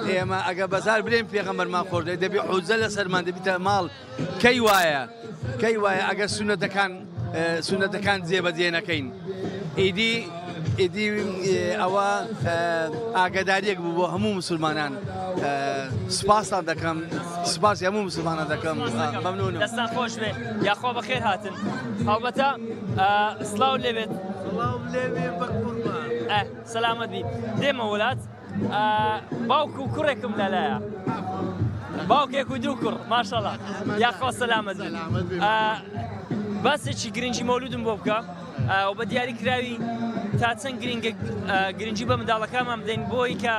ئێمە ئەگە بەزار برێن پێغەمبەرمان خۆش دەوێت دەبێ حوجە لەسەرمان دەبیتە ماڵ کەی وایە کەی وایە ئەگەر سونەتەکان سونەتەکان جێبەجێ نەکەین ئیدی ئیدی ئەوە ئاگداریەک بوو بۆ هەموو مسلمانان سپاستان دەکەم سپاسی هەموو مسلمانان دەکەم مەمنونم دەستان خۆش بێ یاخوا بەخێر هاتن هەڵبەتە سڵاو لێبێت سڵاو لێبێ بە قوربان سەلامەت بی دێمە وڵات باوک و کوڕێکم لەلایە باوکێک و دوو کوڕ ماشەڵا یاخوا سەلامەت باسێکی گرنگی مەولودم بۆ بکە و بە دیاری کراوی تا چەند گرنگە گرنگی بە منداڵەکانمان بدەین بۆی کە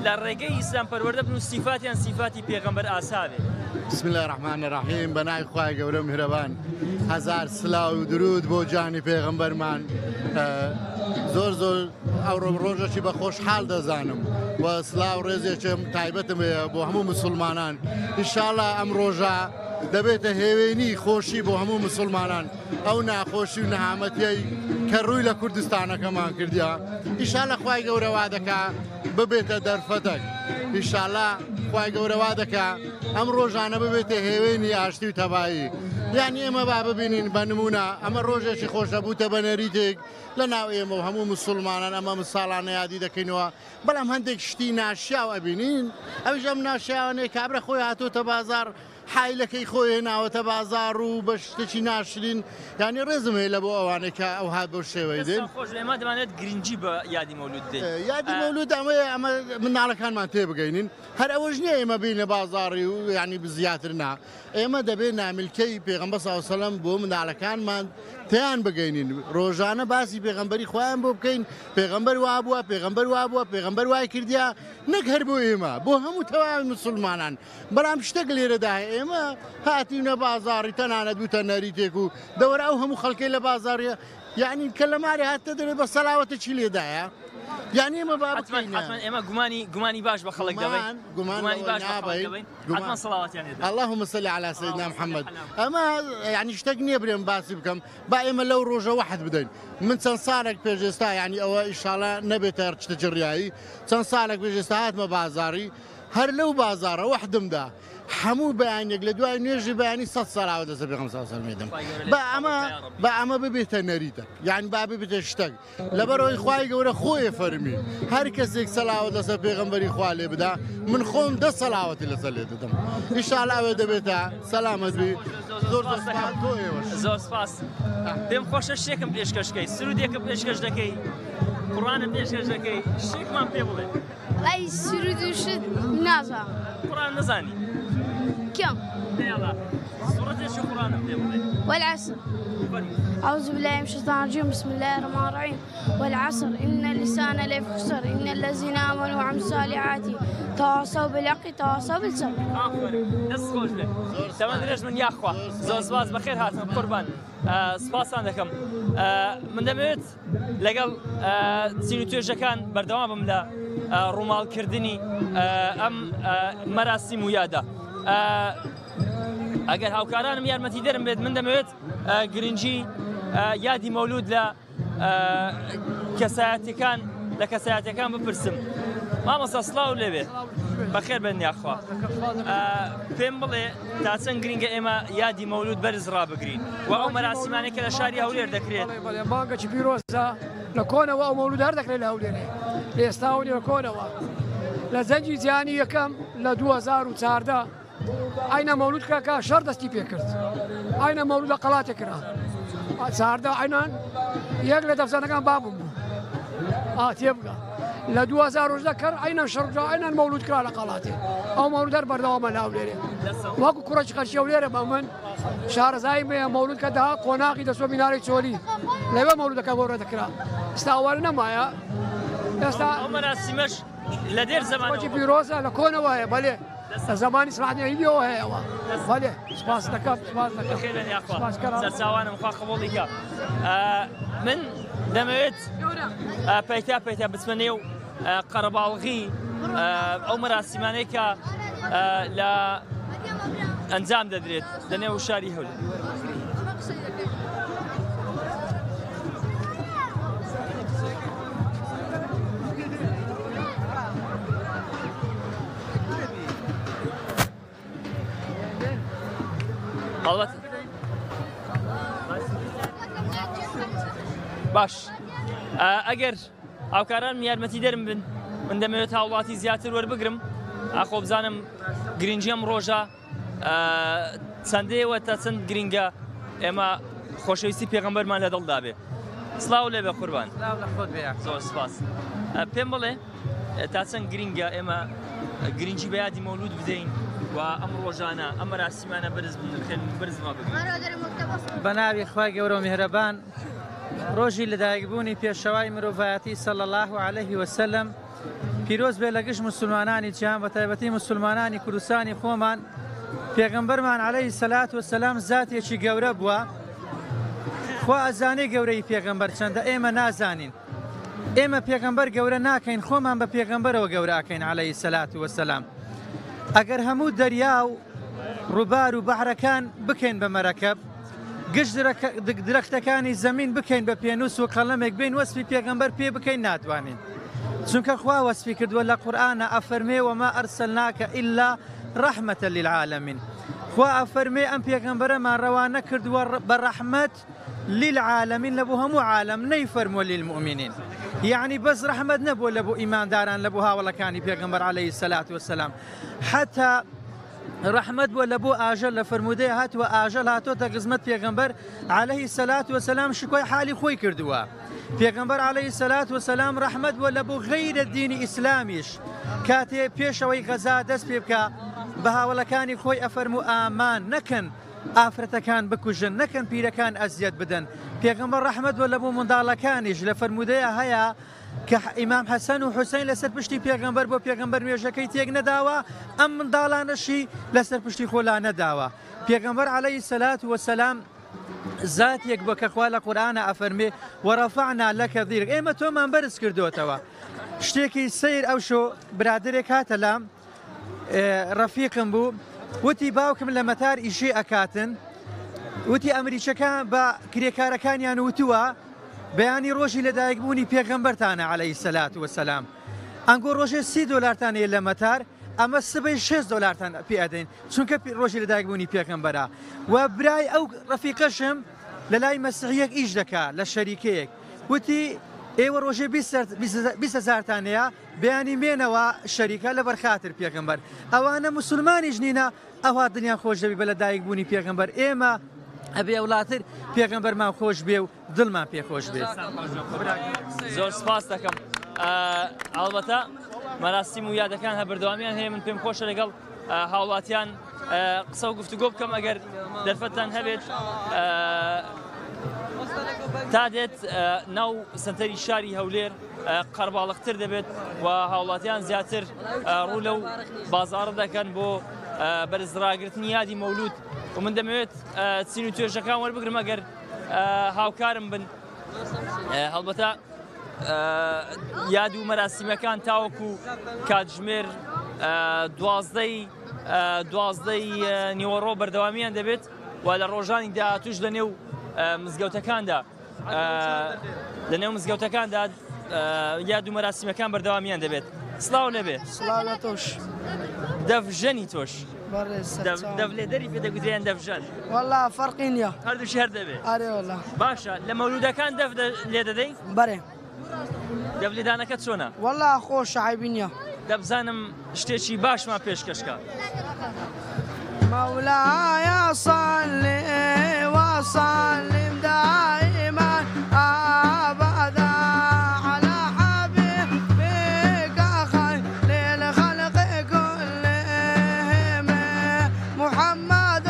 لە ڕێگەی ئیسلام پەروەردە بن و سیفاتیان سیفاتی پێغەمبەر ئاسا بێت. بسم اللە الرحمن الرحیم بە ناوی خوای گەورە میهرەبان هەزار سلاو و درود بۆ جانی پێغەمبەرمان زۆر زۆر ئەوڕۆ ڕۆژەکی بە خۆشحاڵ دەزانم و سلاو ڕێزێکم تایبەتم هەیە بۆ هەموو مسلمانان ئیشاڵا ئەم ڕۆژە دەبێتە هێوێنی خۆشی بۆ هەموو مسلمانان ئەو ناخۆشی و نەهامەتیەی کە ڕووی لە کوردستانەکەمان کردیا ئیشاڵە خوای گەورە وا دەکا ببێتە دەرفەتەک ئیشاڵا خوای گەورە وا دەکا ئەم ڕۆژانە ببێتە هێوێنی ئاشتی و تەبایی یعنی ئێمە با ببینین بە نمونە ئەمە ڕۆژێکی خۆشە بووتە بە نەریتێک لە ناو ئێمە و هەموو مسلمانان ئەمە ساڵانە یادی دەکەینەوە بەڵام هەندێک شتی ناشیاو ئەبینین ئەویش ئەم ناشیاوانەیە کابرا خۆی هاتۆتە بازاڕ حایلەکەی خۆی هێناوەتە بازاڕ و بە شتێکی ناشرین یانی ڕێزم هەیە لە بۆ ئەوانەی کە ئەوها بەو شێوەی دێن. دەستتان خۆش بێ ئێمە دەمانەوێت گرنگی بە یادی مەولود بدەین. یادی مەولود ئەمەیە ئەمە منداڵەکانمان تێبگەینین هەر ئەوەش نییە ئێمە بینە بازاڕی و یانی زیاتر نا ئێمە دەبێ نامیلکەی پێغەمبەر صلی الله علیه و سلم بۆ منداڵەکانمان تێیان بگەینین ڕۆژانە باسی پێغەمبەری خۆیان بۆ بکەین پێغەمبەر وابووە پێغەمبەر وابووە پێغەمبەر وای کردیا نەک هەر بۆ ئێمە بۆ هەموو تەواوی مسلمانان بەڵام شتێک لێرەدا هەیە ئێمە هاتیونە بازاڕی تەنانەت بووتە نەریتێک و دەوەرە ئەو هەموو خەڵکەی لە بازاڕیە یعنی کە لە ماری هاتە دەرێ بە سەلاوەتە چی لێدایە یعنی ئێمە با حتماً بکەینە حتماً ئێمە گومانی گومانی باش بە خەڵک دەبەین گومان گومان گومانی لەوە باش بە خەڵک نابەین دەبەین گومان حتماً سەڵاواتیان لێ دەبێت اللهم صل على سيدنا اللهم صل محمد على ئەمە یعنی شتێک نییە برێم باسی بکەم با ئێمە لەو ڕۆژە وەحد بدەین من چەند ساڵێک پێش ئێستا یعنی ئەوە ئیشاڵە نەبێتە شتە جڕیایی چەند ساڵێک پێش ئێستا هاتمە بازاڕی هەر لەو بازاڕە وەحدمدا هەموو بەیانێک لە دوای نوێژی بەیانی سە سەلاوە دەسە پێغەمبەر صلی الله علیه و سلم با ئەمە با ئەمە ببێتە نەریتە یان با ببێتە شتێک لەبەرەوەی خوای گەورە خۆی فەرمی هەر کەسێک سەلاوە لەسەر پێغەمبەری خوا لێ بدا من خۆم دە سەلاوەتی لەسەر لێ دەدەم ئیشاءالله ئەوێ دەبێتە سەلامەت بی زۆر زۆر سپاس بۆ ئێوەش زۆر سپاس پێم خۆشە شتێکم پێشکەش کەی سرودێکم پێشکەش دەکەی قڕانم پێشکەش دەکەی شتێکمان پێ بڵێ وەڵای سرود و شت نازانم. قورئان نەزانی؟ کێم؟ دەیەڵا سوڕەتێکی قورئانم پێ بڵێ. والعصر. فەرموو. اعوذ بالله من الشیطان الرجیم بسم الله الرحمن الرحیم والعصر ان الانسان لفی خسر ان الذین آمنوا وعملوا الصالحات تواصوا بالحق تواصوا بالصبر. ئافەرین دەست خۆش بێ تەمەن درێژ من یاخوا زۆر سپاس بەخێر هاتن قوربان سپاستان دەکەم من دەمەوێت لەگەڵ چین و توێژەکان بەردەوام بم لە ڕووماڵکردنی ئەم مەراسیم و یادە. ئەگەر هاوکارانم یارمەتی دەرم بێت من دەمەوێت گرنگی یادی مەولود لە کەسایەتەکان لە کەسایەتەکان بپرسم مامۆستا سڵاو لێبێ بەخێر بن یاخوا پێم بڵێ تا چەند گرنگە ئێمە یادی مەولود بەرز ڕابگرین و ئەو مەراسیمانەی کە لە شاری هەولێر دەکرێت. بەڵێ بەڵێ مانگەکی پیرۆزە لە کۆنەوە ئەو مەولود هەر دەکرێت لە هەولێرێ لە ئێستاوە نیە لە کۆنەوە لە جەنگی جیهانی یەکەم لە 2014 عینە مەولود کرا کە شەڕ دەستی پێکرد عینە مەولود لە قەڵاتێ کرا چاردە عینان یەک لە دەفزانەکان بابم بوو ئا تێبگە لە 2000 ڕۆژدا کەر عینەن شەڕ عینەن مەولود کرا لە قەڵاتێ ئەو مەولود هەر بەردەوامە لە هەولێرێ وەکو کوڕێکی خەڵکی هەولێرە بە من شارەزایی مەیە مەولود کە دەها قۆناغی دەچوە مینارەی چۆلی لەوێ مەولودەکە گەورە دەکرا ئێستا ئەوانە نەمایە ئێستا ئەو مەراسیمەش لە دێر زەمانەوە پیرۆزە لە کۆنەوە هەیە بەلێ لە زەمانی سڵاحەدین ئەیوبیەوە هەیە ئەوە بەلێ سپاس دەکەم سپاس دەکەم بەخێر بێن یاخوا سپاس کەرام سەرچاوانم خوا قبوڵی کە من دەمەوێت پەیتا پەیتا بچمە نێو قەرەباڵغی ئەو مەراسیمانەی کە لە ئەنجام دەدرێت لە نێو شاری هەولێر. هەڵبەت باش ئەگەر هاوکارانم یارمەتیدەرم بن من دەمەوێت هاوڵاتی زیاتر وەربگرم ئاخۆ بزانم گرنگی ئەم ڕۆژە چەندەیەوە تا چەند گرنگە ئێمە خۆشەویستی پێغەمبەرمان لە دڵدا بێ سڵاو لێ بێ قوربان زۆر سپاس پێم بڵێ تا چەند گرنگە ئێمە گرنگی بە یادی مەولود بدەین و ئەم ڕۆژانە ئەم مەراسیمانە بەرز بنرخێن بەرزما بگرین. بە ناوی خوای گەورە و میهرەبان ڕۆژی لەدایکبوونی پێشەوای مرۆڤایەتی صلی اللە علیه وسلم پیرۆز بێ لە گشت موسولمانانی جیهان بە تایبەتی موسولمانانی کوردستانی خۆمان پێغەمبەرمان علیه الصلاة والسلام زاتێکی گەورە بووە خوا ئەزانێ گەورەی پێغەمبەر چەندە ئێمە نازانین ئێمە پێغەمبەر گەورە ناکەین خۆمان بە پێغەمبەرەوە گەورە ئەکەین علیه الصلاة والسلام ئەگەر هەموو دەریا و ڕووبار و بەحرەکان بکەین بە مەرەکەب گشت درەختەکانی زەمین بکەین بە پێنووس و قەڵەمێک بین وەسفی پێغەمبەر پێ بکەین ناتوانین چونکە خوا وەسفی کردووە لە قورئانە ئەفەرمێ وما ئەرسلناکە ئیلا ڕەحمەتە للعالمین خوا ئەفەرمێ ئەم پێغەمبەرەمان ڕەوانە کردووە بە ڕەحمەت للعالمین لە بۆ هەموو عالەم نەیفەرمووە للمؤمنین یەعنی بەس ڕەحمەت نەبووە لە بۆ ئیمانداران لە بۆ هاوەڵەکانی پێغەمبەر عەلەیهی سەلات وەسەلام حەتا ڕەحمەت بووە لە بۆ ئاژەل لە فەرموودەیە هاتووە ئاژەل هاتۆتە خزمەت پێغەمبەر عەلەیهی سەلات وەسەلام شکۆی حالی خۆی کردووە پێغەمبەر عەلەیهی سەلات وەسەلام ڕەحمەت بووە لە بۆ غەیرە دینی ئیسلامیش کاتێ پێشەوەی غەزا دەست پێ بکا بە هاوەڵەکانی خۆی ئەفەرموو ئامان نەکەن ئافرەتەکان بکوژن نەکەن پیرەکان ئەزیەت بدەن پێغەمبەر ڕەحمەت بووە لە بۆ منداڵەکانیش لە فەرموودەیە هەیە کە ئیمام حەسەن و حوسەین لەسەر پشتی پێغەمبەر بۆ پێغەمبەر نوێژەکەی تێک نەداوە ئەم منداڵانەشی لەسەر پشتی خۆ لا نەداوە پێغەمبەر عەلەیهی سەلات وەسەلام زاتێک بووە کە خوا لە قورئانە ئەفەرمێ وەڕەفەعنا لەکە ذیرک ئێمە تۆمان بەرز کردۆتەوە شتێکی سەیر ئەوشۆ برادەرێک هاتە لام ڕەفیقم بوو وتی باوکم لە مەتار ئیشی ئەکاتن وتی ئەمریکەکان بە کرێکارەکانیان وتووە بەیانی ڕۆژی لەدایکبوونی پێغەمبەرتانە عەلەیهی سەلات وەسەلام ئەنگۆ ڕۆژێ سی دۆلارتان هەیە لە مەتار ئەمە سبەی 6 دۆلارتان پێ ئەدەین چونکە ڕۆژی لەدایکبوونی پێغەمبەرە و برای ئەو ڕەفیقەشم لە لای مەسیحیەک ئیش دەکا لە شەریکەیەک وتی ئێوە ڕۆژێ 20 هەزارتان هەیە بەیانی مێنەوە شەریکە لەبەر خاتر پێغەمبەر ئەوانە موسولمانیش نینە ئەوها دڵیان خۆش دەبی بە لە دایک بوونی پێغەمبەر ئێمە ئەبێ ئەوڵاتر پێغەمبەرمان خۆش بێ و دڵمان پێ خۆش بێ. زۆر سپاس دەکەم ئەڵبەتە مەراسیم و یادەکان هە بەردەوامیان هەیە من پێم خۆشە لەگەڵ هاوڵاتیان قسە و گفتوگۆ بکەم ئەگەر دەرفەتتان هەبێت تا دێت ناو سنتەری شاری هەولێر قەرباڵغتر دەبێت و هاوڵاتیان زیاتر ڕوو لەو بازاڕە دەکەن بۆ بەرزڕاگرتنی یادی مەولود و من دەمەوێت چین و توێژەکان وەربگرم ئەگەر هاوکارم بن هەڵبەتە یاد و مەراسیمەکان تاوەکو کاتژمێر دوازدەی دوازدەی نیوەڕۆ بەردەوامیان دەبێت و لە ڕۆژانی داهاتوش لە نێو مزگەوتەکاندا لە نێو مزگەوتەکاندا یاد و مەراسیمەکان بەردەوامیان دەبێت سلااو لەبێ سلااو لە تۆش دەفژەنی تۆش دەفلێدەری پێ دەگوتریان دەفژەن والله فەرقی نییە هەردووشی هەر دەبێ ئارێ والله باشە لە مەولودەکان دەف لێ دەدەی بەرێ دەفلێدانەکە چۆنە والله خۆشە عەیبی نییە دەبزانم شتێکی باشمان پێشکەشکە. مولاي صل وسلم دائما أبدا على حبيبك خير الخلق كلهم محمد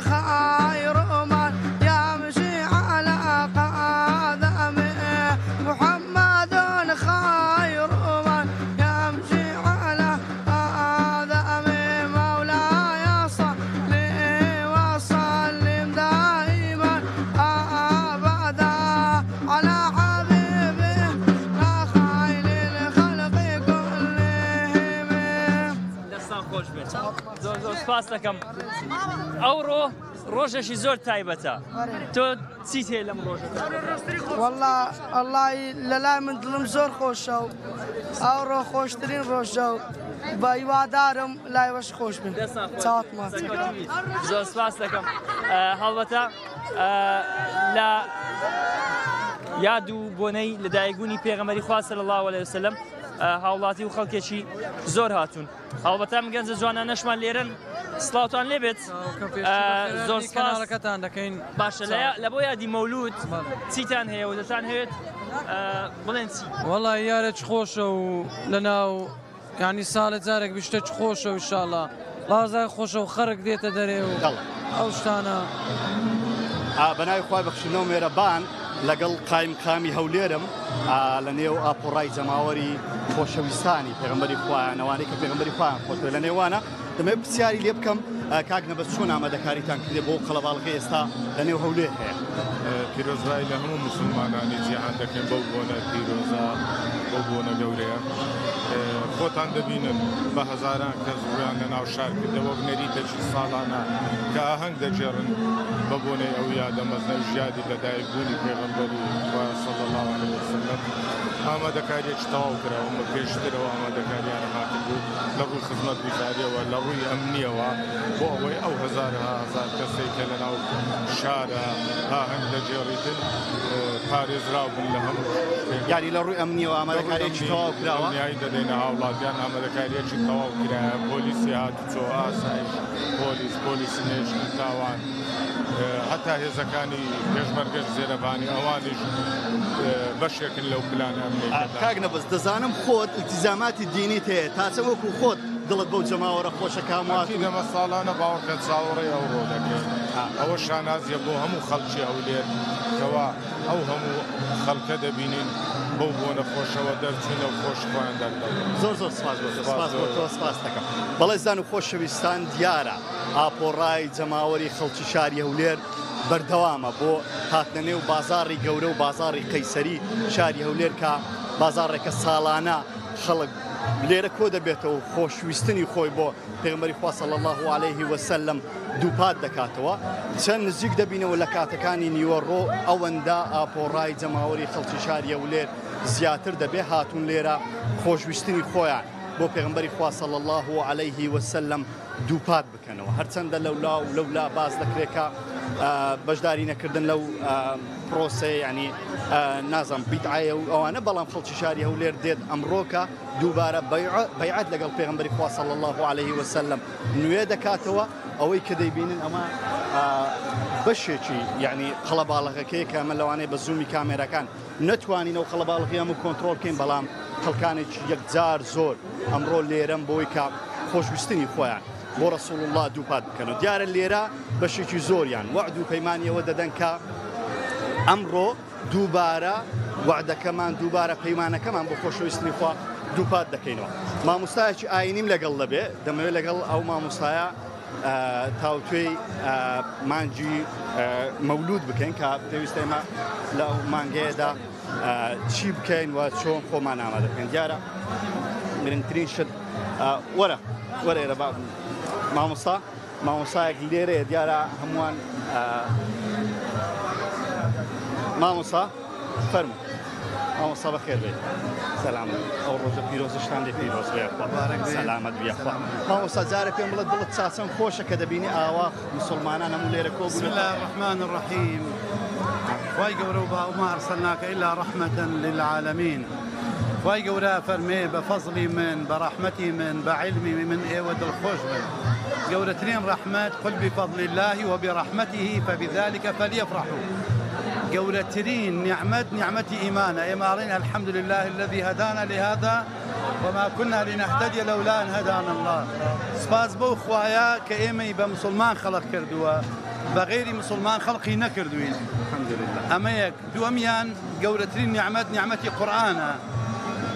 خير من يمشي على قدمه محمد خير من يمشي على قدمه مولاي صل وسلم دائما أبدا على حبيبك خير الخلق كلهم. دەستان خۆش بێت زۆر زۆر سپاس دەکەم. ئەوڕۆ ڕۆژێکی زۆر تایبەتە تۆ چیت هەیە لەم ڕۆژە والله اللهی لەلای من دڵم زۆر خۆشە و ئەوڕۆ خۆشترین ڕۆژە و بە هیوادارم لای وەش خۆش بن چاوتمان زۆر سپاس دەکەم هەڵبەتە لە یاد و بۆنەی لەدایکبوونی پێغەمبەری خوا صلی الله علیه وسلم هاوڵاتی و خەڵکێکی زۆر هاتوون. هەڵبەتە ئەم گەنجە جوانانەشمان لێرەن سڵاوتان لێبێت زۆر کەناڵەکەتان دەکەین. باشە لە بۆ یادی مەولود چیتان هەیە و دەتان هەوێت بڵێن چی؟ وەڵا یارە چ خۆشە و لە ناو یعنی ساڵە جارێک بشتە چ خۆشە و ئینشاڵڵا ڵازای خۆشە و خەرک دێتە دەرێ و ئەو شتانە. بە ناوی خوای بەخشندە و مێرەبان لەگەڵ قایمقامی هەولێرم لە نێو ئاپۆڕای جەماوەری خۆشەویستانی پێغەمبەری خوایان ئەوانەی کە پێغەمبەری خوایان خۆشدەوێت لە نێوانە دەمەوێت پرسیاری لێ بکەم کاک نەبەز چۆن ئامادەکاریتان کردێ بۆ قەڵەباڵغی ئێستا لە نێو هەولێر هەیە؟ پیرۆزبایی لە هەموو مسلمانانی جیهان دەکەین بەو بۆنە پیرۆزە بەو بۆنە گەورەیە خۆتان دەبینن بە هەزاران کەس ڕویان لە ناو شار کردە وەک نەریتێکی ساڵانە کە ئاهەنگ دەگێڕن بە بۆنەی ئەو یادە مەزنەش یادی لەدایکبوونی پێغەمبەری خوا صلی اللە علیه وسلم ئامادەکاریەکی تەواو کراوە ئەمە پێشترەوە ئامادەکاریانەمان کردبوو لە ڕووی خزمەتگوزاریەوە لە ڕووی ئەمنیەوە بۆ ئەوەی ئەو هەزارها هەزار کەسەی کە لەناو شارە ئاهەنگ دەگێڕیتن پارێزراو بن لە هەموو شتێک. یانی لە ڕووی ئەمنیەوە ئامادەکاریەکی تەواو کراوە؟ دڵنیایی دەدەینە هاوڵاتیان ئامادەکاریەکی تەواو کرایە پۆلیسی هاتوچۆ ئاسایش پۆلیس پۆلیسی نێژنی تاوان هەتا هێزەکانی پێشمەرگەش زێرەڤانی ئەوانیش بەشێکن لەو پلانە ئەمنیەی. کاک نەبەز دەزانم خۆت ئیلتیزاماتی دینیت هەیە تا چەند وەکو خۆت دڵت بەو جەماوەرە خۆشە کە هەموو هاتوون؟ ئەکید ئەمە ساڵانە باوەڕکە چاوەڕێی ئەو ڕۆ دەکەین ئەوە شانازیە بۆ هەموو خەڵکی هەولێر کەوا ئەو هەموو خەڵکە دەبینین بەو بۆنە خۆشەوە دەرچوونە و خۆش خۆیان دەردەبڕن. زۆر زۆر سپاس بۆ تۆ سپاس بۆ تۆ سپاس دەکەم. بەڵێزان و خۆشەویستان دیارە ئاپۆڕای جەماوەری خەڵکی شاری هەولێر بەردەوامە بۆ هاتنە نێو بازاڕی گەورە و بازاڕی قەیسەری شاری هەولێر کە بازاڕێکە ساڵانە خەڵک لێرە کۆ دەبێتەوە و خۆشویستنی خۆی بۆ پێغەمبەری خوا صلی اللە علیه وسلم دووپات دەکاتەوە. چەند نزیک دەبینەوە لە کاتەکانی نیوەڕۆ ئەوەندە ئاپۆڕای جەماوەری خەڵکی شاری هەولێر زیاتر دەبێ هاتوون لێرە خۆشویستنی خۆیان بۆ پێغەمبەری خوا صلی اللە علیه وسلم دووپات بکەنەوە. هەرچەندە لەولا و لەولا باس دەکرێت کە بەشداری نەکردن لەو پرۆسەیە یعنی نازم بیدعایە و ئەوانە، بەڵام خەڵکی شاری هەولێر دێت ئەمڕۆکە دووبارە بەیعەت لەگەڵ پێغەمبەری خوا صلی الله علیه وسلم نوێ دەکاتەوە. ئەوەی کە دەیبینن ئەمە بەشێکی یعنی قەڵەباڵغەکەی کە ئەمە لەوانەیە بە زوومی کامێراکان نەتوانین ئەو قەڵەباڵغی هەموو کۆنترۆڵ بکەین، بەڵام خەڵکانێکی یەکجار زۆر ئەمڕۆ لێرەم بۆی کە خۆشویستنی خۆیان بۆ ڕەسوڵ اللە دووپات بکەنەوە. دیارە لێرە بەشێکی زۆریان وەعد و پەیمانی ئەوە دەدەن کە ئەمڕۆ دووبارە وەعدەکەمان دووبارە پەیمانەکەمان بۆ خۆشەویستنی خوا دووپات دەکەینەوە. مامۆستایەکی ئاینیم لەگەڵ دەبێ، دەمەوێت لەگەڵ ئەو مامۆستایە تاوتوێی مانگی مەولود بکەین کە پێویستە ئێمە لە ئەو مانگەیەدا چی بکەین و چۆن خۆمان ئامادە بکەین. دیارە گرنگترین شت وەرە وەرە ئێرە مامۆستا مامۆستایەک لێرەیە دیارە هەمووان مامۆستا فەرموو مامۆستا بەخێر بێت. سەلام ئەو ڕۆژە پیرۆزشتان لێ پیرۆز بێ سەلامەت بێ مامۆستا جارە پێم بڵێ دڵت چاچەند خۆشە کە دەبینی ئاوا مسلمانان هەموو لێرە کۆ بسم الله الرحمن الرحیم خوای گەورە و با وما ارسلناک الا رحمة للعالمین خوای گەورە فەرمێ بە فەزڵی من بە ڕەحمەتی من بە عیلمی من ئێوە دڵخۆش بن گەورەترین ڕەحمەت قل بفضل الله وبرحمته فبذلك فليفرحوا گەورەترین نیعمەت نیعمەتی ئیمانە ئێمە ئەڵێین الحمد لله الذي هدانا لهذا وما كنا لنهتدي لولا ان هدانا الله سپاس بەو خوایە کە ئێمەی بە مسوڵمان خەڵق کردووە بە غەیری مسوڵمان خەڵقی نەکردووین ئەمە یەک دووەمیان گەورەترین نیعمەت نیعمەتی قورئانە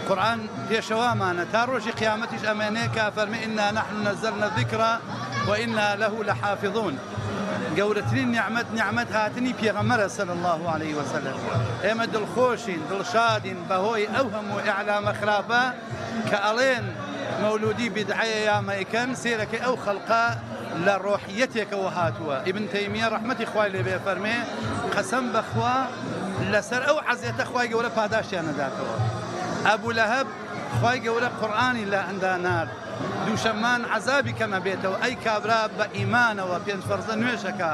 قورئان پێشەوامانە تا ڕۆژی قیامەتیش ئەمێنێ کە فەرمی ئینا نحن نزلنا الذکر وإنا له لحافظون گەورەترین نیعمەت نیعمەت هاتنی پێغەمبەرە صلی اللە علیه وسلم ئێمە دڵخۆشین دڵشادین بەهۆی ئەو هەموو ئیعلامە خراپە کە ئەڵێن مەولودی بیدعەیە یا مەیکەن سێرەکەی ئەو خەڵقە لە ڕۆحیەتێکەوە هاتووە. ئیبن تەیمیە ڕەحمەتی خوای لێ بێ فەرمێ، قەسەم بە خوا لەسەر ئەو عەزێتە خوای گەورە پاداشتیان ئەداتەوە. ئەبو لەهەب خوای گەورە قورئانی لە ئەندا نارد، دووشەممان عەزابی کەم ئەبێتەوە، ئەی کابرا بە ئیمانەوە پێنج فەرزە نوێژ ئەکا،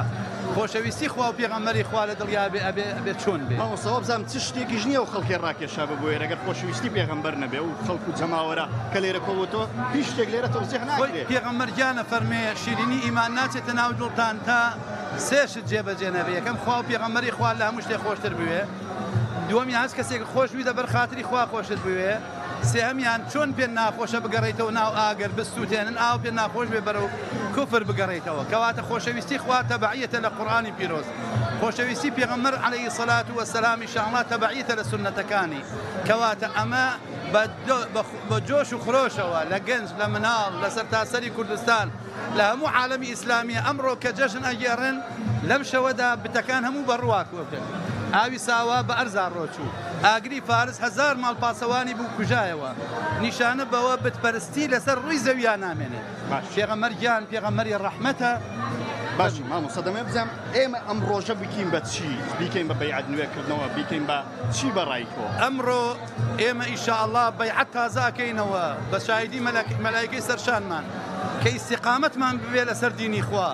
خۆشەویستی خوا و پێغەمبەری خوا لە دڵیا بێ ئەبێ ئەبێ چۆن بێ؟ مامۆستا وابزانم چ شتێکیش نیە ئەو خەڵکەی ڕاکێشابێ بۆ ئێرە گەر خۆشەویستی پێغەمبەر نەبێ ئەو خەڵک و جەماوەرە کە لێرە کۆبۆتەوە هیچ شتێک لێرە تەوزیح خۆی ناکرێ. پێغەمبەر گیان ئەفەرمێ شیرینی ئیمان ناچێتە ناو دڵتان تا سێ شت جێبەجێ نەبێ یەکەم خوا و پێغەمبەری خوا لە هەموو شتێ خۆشتر بوێ دووەمیان هەچ کەسێک خۆش بوی لەبەر خاتری خوا خۆشت بوێ سێهەمیان چۆن پێت ناخۆشە بگەڕێیتەوە ناو ئاگر بتسوتێنن ئاو پێت ناخۆش بێ بەرەو کوفر بگەڕێیتەوە کەواتە خۆشەویستی خوا تەبعیەتە لە قورئانی پیرۆز خۆشەویستی پێغەمبەر علیە سەلات وەسەلام ئیشاڵڵا تەبعیەتە لە سوننەتەکانی کەواتە ئەمە بە جۆش و خرۆشەوە لە گەنج لە مناڵ لە سەرتاسەری کوردستان لە هەموو عالەمی ئیسلامیە ئەمڕۆ کە جەژن ئەگێڕن لەم شەوەدا بتەکان هەموو بە ڕوا کەوتن ئاوی ساوا بە ئەرزا ڕۆچوو ئاگری فارس هەزار ماڵ پاسەوانی بوو کوژایەوە نیشانە بەوە بت پەرستی لەسەر ڕووی زەویا نامێنێت پێغەمبەر گیان پێغەمبەری ڕەحمەتە. باشی مامۆستا دەمەوێت بزانم ئێمە ئەم ڕۆژە بکەین بە چی بیکەین بە بەیعەت نوێکردنەوە بیکەین بە چی بە ڕای تۆ؟ ئەمڕۆ ئێمە ئیشاڵڵا بەیعەت تازە ئەکەینەوە بە شاهیدی مەلایکەی سەرشانمان کە ئیستیقامەتمان ببێ لەسەر دینی خوا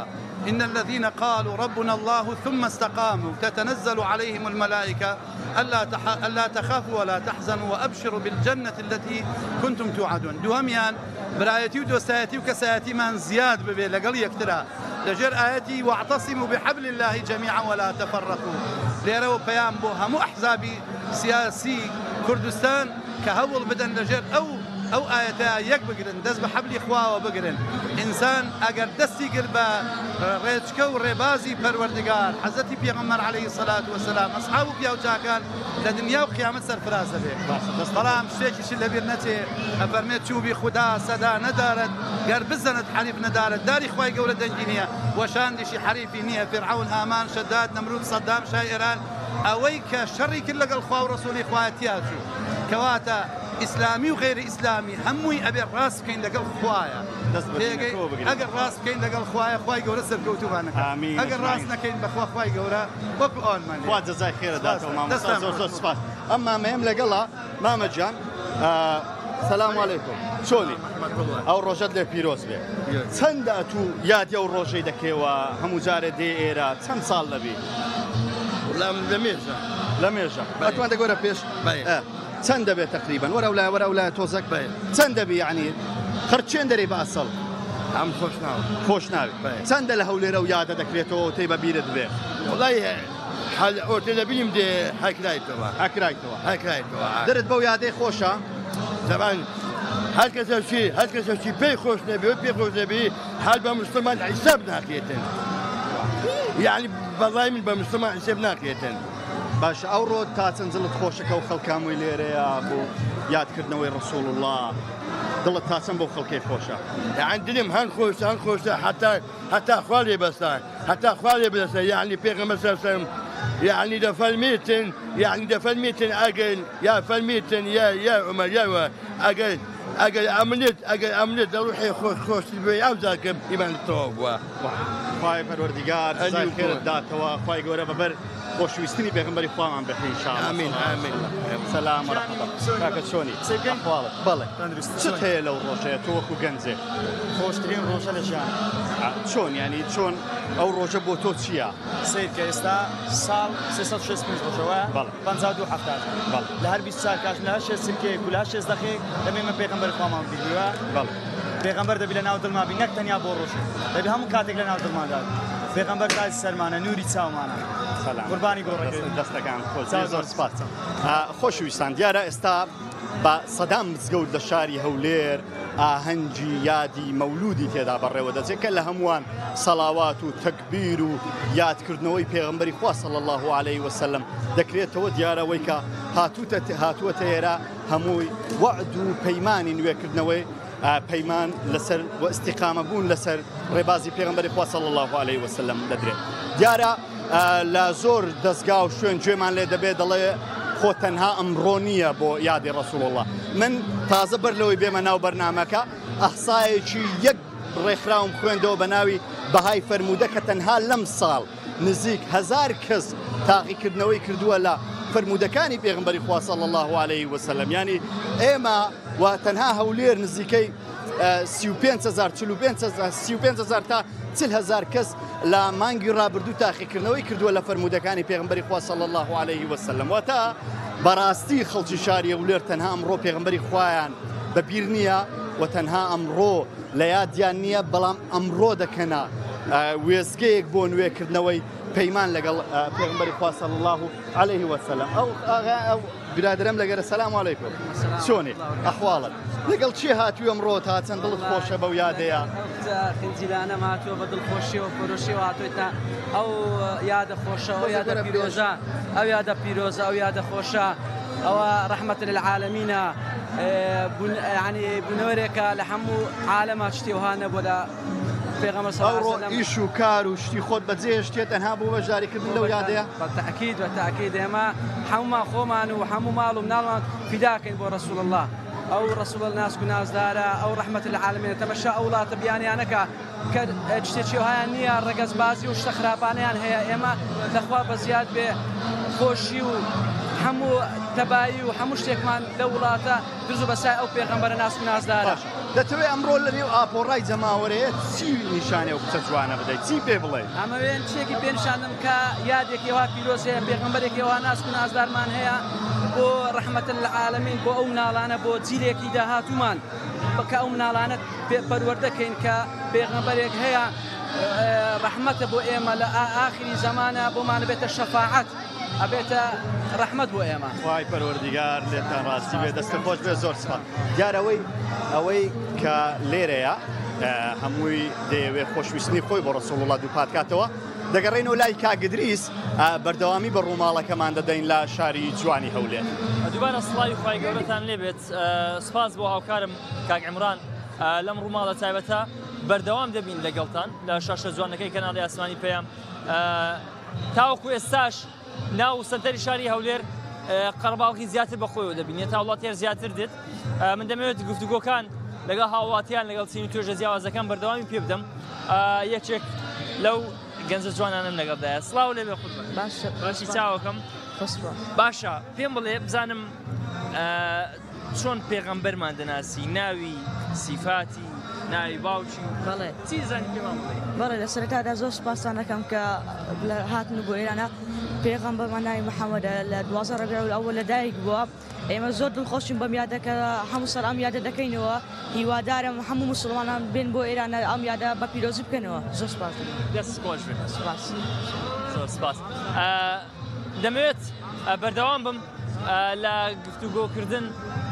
ان الذین قالوا ربنا الله ثم استقاموا تتنزل عليهم الملائکە الا تخافوا ولا تحزنوا وابشروا بالجنة التي كنتم توعدون دووهەمیان برایەتی و دۆستایەتی و کەسایەتیمان زیاد ببێ لەگەڵ یەکترا لەژێر ئایەتی واعتصموا بحبل اللە جمیعا ولا تفرقوا لێرەوە پەیام بۆ هەموو ئەحزابی سیاسی کوردستان کە هەوڵ بدەن لەژێر ئەو ئەو ئایەتە یەک بگرن دەست بە حەبلی خواوە بگرن ئینسان ئەگەر دەستی گرت بە ڕێچکە و ڕێبازی پەروەردگار حەزرەتی پێغەمبەر عەلەیهی سەلات وەسەلام ئەسحاب و پیاوچاکان لە دنیا و قیامەت سەرفراز دەبێ بەڵام شتێکیشت لەبیر نەچێ ئەفەرمێ چوبی خودا سەدا نەدارد گەر بزەنت حەریف نەدارد داری خوای گەورە دەنگی نییە وەشاندیشی حەریفی نییە فیرعەون هامان شەداد نەمرود سەدام شای ئێران ئەوەی کە شەڕی کرد لەگەڵ خوا و ڕەسوڵی خوایە تیا چوو کەواتە ئیسلامی و غەیری ئیسلامی هەمووی ئەبێ ڕاست بکەین لەگەڵ خوایە دەست بە دینەکەوە بگرین ئەگەر ڕاست بکەین لەگەڵ خوایە خوای گەورە سەرکەوتوومان ئەکات ئامین ئەگەر ڕاست ئەجمعین. نەکەین بەخوا خوای گەورە وەکو ئەوانمان لێ خوا جەزای خێرت داتەوە مامۆستا دەستان زۆر زۆر خۆش. سپاس ئەم مامەیەم لەگەڵە مامە گیان سلام علیکم چۆنی ئەو ڕۆژەت لێ پیرۆز بێ چەندە ئەتوو یادی ئەو ڕۆژەی دەکەیەوە هەموو جارێ دێ ئێرە چەند ساڵ دەبی وەڵام لە مێژە لە مێژە ئەتوان دەگۆرە پێش چەند دەبێت تقریبا وەرە لای وەرە لای تۆزەک چەند دەبی یعنی خەرچێن دەری بە ئەسڵ ئەم خۆش ناو خۆش ناوی چەندە لە هەولێرە و یادە دەکرێتەوە تێ بە بیرت بێ وڵی حال ئۆتێ دەبینیم دێ هەکرایتەوە هەکرایتەوە هەکرایتەوە درت بەو یادەی خۆشە تەبان هەر کەسەکی هەر کەسەکی پێی خۆش نەبێ و پێی خۆش نەبێ حال بە مسلمان حیساب ناکرێتن یعنی بەڵای من بە مسلمان حیساب ناکرێتن باشە ئەوڕۆ تا چەند دڵت خۆشەکە و خەڵکامووی لێرەیە بۆ یادکردنەوەی ڕسوڵ الله دڵت تا چەند بۆ خەڵکەی خۆشە یعنی دلم هەن خۆشە هەن خۆشە حتا حتا خوا لێ بەسە حتا خوا لێ بەسە یعنی پێغەمبەر صلی الله علیه و سلم یعنی دەفەرمیتن یعنی دەفەرمیتن ئەگەر یا فەرمیتن یا یا عمر یا ئەگەر ئەگەر ئەمنت ئەگەر ئەمنت لە ڕوحی خۆش خۆشتر بێ ئەو جاکەم ئیمان تەواو بووە. خوای پەروەردگار جزای خێرت داتەوە خوای گەورە بەبەر خۆشویستنی پێغەمبەری خوامان بخی ان شاء الله. آمین آمین. سلام و رحمة الله. کاکە چۆنی؟ ئەحواڵت؟ بەڵێ. چت هەیە لەو ڕۆژەیە تۆ وەکو گەنجێک؟ خۆشترین ڕۆژە لە ژیان. چۆن یانی چۆن ئەو ڕۆژە بۆ تۆ چییە؟ سەیر کە ئێستا ساڵ 365 ڕۆژە وایە؟ بەڵێ. 52 هەفتاش. بەڵێ. لە هەر 24 کاتژمێر لە هەر شێست چرکەیەک و لە هەر شێست دەقەیەک دەبێ ئێمە پێغەمبەری خوامان ببینین وایە؟ بەڵێ. پێغەمبەر دەبی لە ناو دڵمان بی نەک تەنیا بۆ ڕۆژێک دەبی هەموو کاتێک لە ناو دڵماندا بی پێغەمبەر تاجی سەرمانە نوری چاومانە سەلام. قوربانی گۆڕەکەی بی. دەستەکان خۆش چاو زۆر سپاس. خۆشەویستان دیارە ئێستا بە سەدان مزگەوت لە شاری هەولێر ئاهەنگی یادی مەولودی تێدا بەڕێوە دەچێت کە لە هەمووان سەڵاوات و تەکبیر و یادکردنەوەی پێغەمبەری خوا صلی الله علیه وسلم دەکرێتەوە دیارەوەی کە هاتووەتە ئێرە هەمووی وەعد و پەیمانی نوێکردنەوەی پەیمان لەسەر و ئیستیقامە بوون لەسەر ڕێبازی پێغەمبەری خوا صلی الله علیه وسلم دەدرێت دیارە لە زۆر دەستگا و شوێن گوێمان لێ دەبێت دەڵێ خۆ تەنها ئەمڕۆ نییە بۆ یادی ڕسوڵ الله من تازە بەر لەوەی بێمە ناو بەرنمەکە ئەحسایەکی یەک ڕێکخراوم خوێندەوە بە ناوی بەهای فەرموودە کە تەنها لەم ساڵ نزیک هەزار کەس تاقیکردنەوەی کردووە لە فەرموودەکانی پێغمبەری خوا صلی الله علیه وسلم یعنی ئێمە و تەنها هەولێر نزیکەی 35 هزار 45 هزار 35 هزار تا 40 هزار کەس لە مانگی ڕابردوو تاقیکردنەوەی کردووە لە فەرموودەکانی پێغمبەری خوا صلی الله علیه وسلم واتە بەڕاستی خەڵکی شاری هەولێر تەنها ئەمڕۆ پێغمبەری خوایان بە بیر نییە و تەنها ئەمڕۆ لە یادیان نییە بەڵام ئەمڕۆ دەکەنە وێستگەیەک بۆ نوێکردنەوەی پەیمان لەگەڵ پێغمبەری خوا صلی الله علیه وسلم ئەو ئاغا ئەو برادرم لەگەرە سلام علیکم چۆنی ئەحواڵت لەگەڵ چی هاتووی ئەمڕۆ تا چەند دڵت خۆشە بەو یادەیە خنجیلانە هاتووە بە دڵخۆشیەوە پۆرۆشیەوە هاتوویتە ئەو یادە خۆشە ئەو یادە پیرۆزە ئەو یادە پیرۆزە ئەو یادە خۆشە ئەوە ڕەحمەت للعالمینە ینی بوونەوەرێکە لە هەموو عالەما شتی وها نەبووە لە پێغەمبەر صلی الله علیه وسلم ئیش و کار و شتی خۆت بەجێهێشتیە تەنها بۆ بەشداریکردن لەو یادەیە؟ بەتەئکید بەتەئکید ئێمە هەموومان خۆمان و هەموو ماڵ و مناڵمان فیداکەین بۆ رسول الله ئەو رسول ناسک و نازدارە ئەو رەحمەت للعالمینە تەمەشا ئەو وڵاتە بیانیانەکە کە شتێکی وهایان نییە ڕەگەزبازی و شتە خراپانەیان هەیە ئێمە لەخوا بەزیاد بێ خۆشی و هەموو تەبایی و هەموو شتێکمان لەو وڵاتە دز و بەسای ئەو پێغەمبەرە ناسک و نازدارە. باشە دەتەوێ ئەمڕۆ لە نێو ئاپۆڕای جەماوەرەیە چی نیشانەی ئەو کچە جوانە بدەی چی پێ بڵێی؟ ئەمەوێ شتێکی پێ نیشاندەم کە یادێکی ئەوها پیرۆز هەیە پێغەمبەرێکی ئەوها ناسک و نازدارمان هەیە بۆ ڕەحمەت للعالمین بۆ ئەو مناڵانە بۆ جیلێکی داهاتوومان کە ئەو مناڵانە پێ پەروەردە کەین کە پێغەمبەرێک هەیە ڕەحمەتە بۆ ئێمە لە ئاخری زەمانە بۆمان بێتە شەفاعەت ئەبێتە ڕەحمەت بۆ ئێمە. خوای پەروەردیگار لێتان ڕازی بێت دەستت خۆش بێت زۆر سپاس دیار ئەوەی ئەوەی کە لێرەیە هەمووی دەیەوێ خۆشویستنی خۆی بۆ ڕسوڵ الله دووپات کاتەوە دەگەڕێنەوە لای کاک ئیدریس بەردەوامی بە ڕووماڵەکەمان دەدەین لە شاری جوانی هەولێر. دووبارە سڵاوی خوای گەورەتان لێبێت سپاس بۆ هاوکارم کاک عیمران لەم ڕووماڵە تایبەتە بەردەوام دەبین لەگەڵتان لە شاشە جوانەکەی کەناڵی ئاسمانی پەیام تاوەکو ئێستاش ناو سەنتەری شاری هەولێر قەرەباڵغی زیاتر بەخۆیەوە دەبینێت هاوڵاتیان زیاتر دێت من دەمەوێت گفتوگۆکان لەگەڵ هاوڵاتیان لەگەڵ چین و توێژە جیاوازەکان بەردەوامی پێ بدەم یەکێک لەو گەنجە جوانانم لەگەڵدایە سڵاو لێ بێ قوربان باشە باشی چاوەکەم باشە پێم بڵێ بزانم چۆن پێغەمبەرمان دەناسی ناوی سیفاتی ناوی باوکی بەڵێ چی زانی پێمان بڵێ؟ بەڵێ لە سەرەتادا زۆر سوپاستان دەکەم کە لە هاتن بۆ ئێرانە پێغەمبەرمان ناوی محەممەدە لە 12 ڕەبیع الاول لە دایک بووە ئێمە زۆر دڵخۆشین بەم یادە کە هەموو ساڵ ئەم یادە دەکەینەوە هیوادارم هەموو موسڵمانان بێن بۆ ئێرانە ئەم یادە بە پیرۆزی بکەنەوە زۆر سوپاس دەکەم. دەست خۆش بێت. سوپاس. زۆر سوپاس. دەمەوێت بەردەوام بم لە گفتوگۆکردن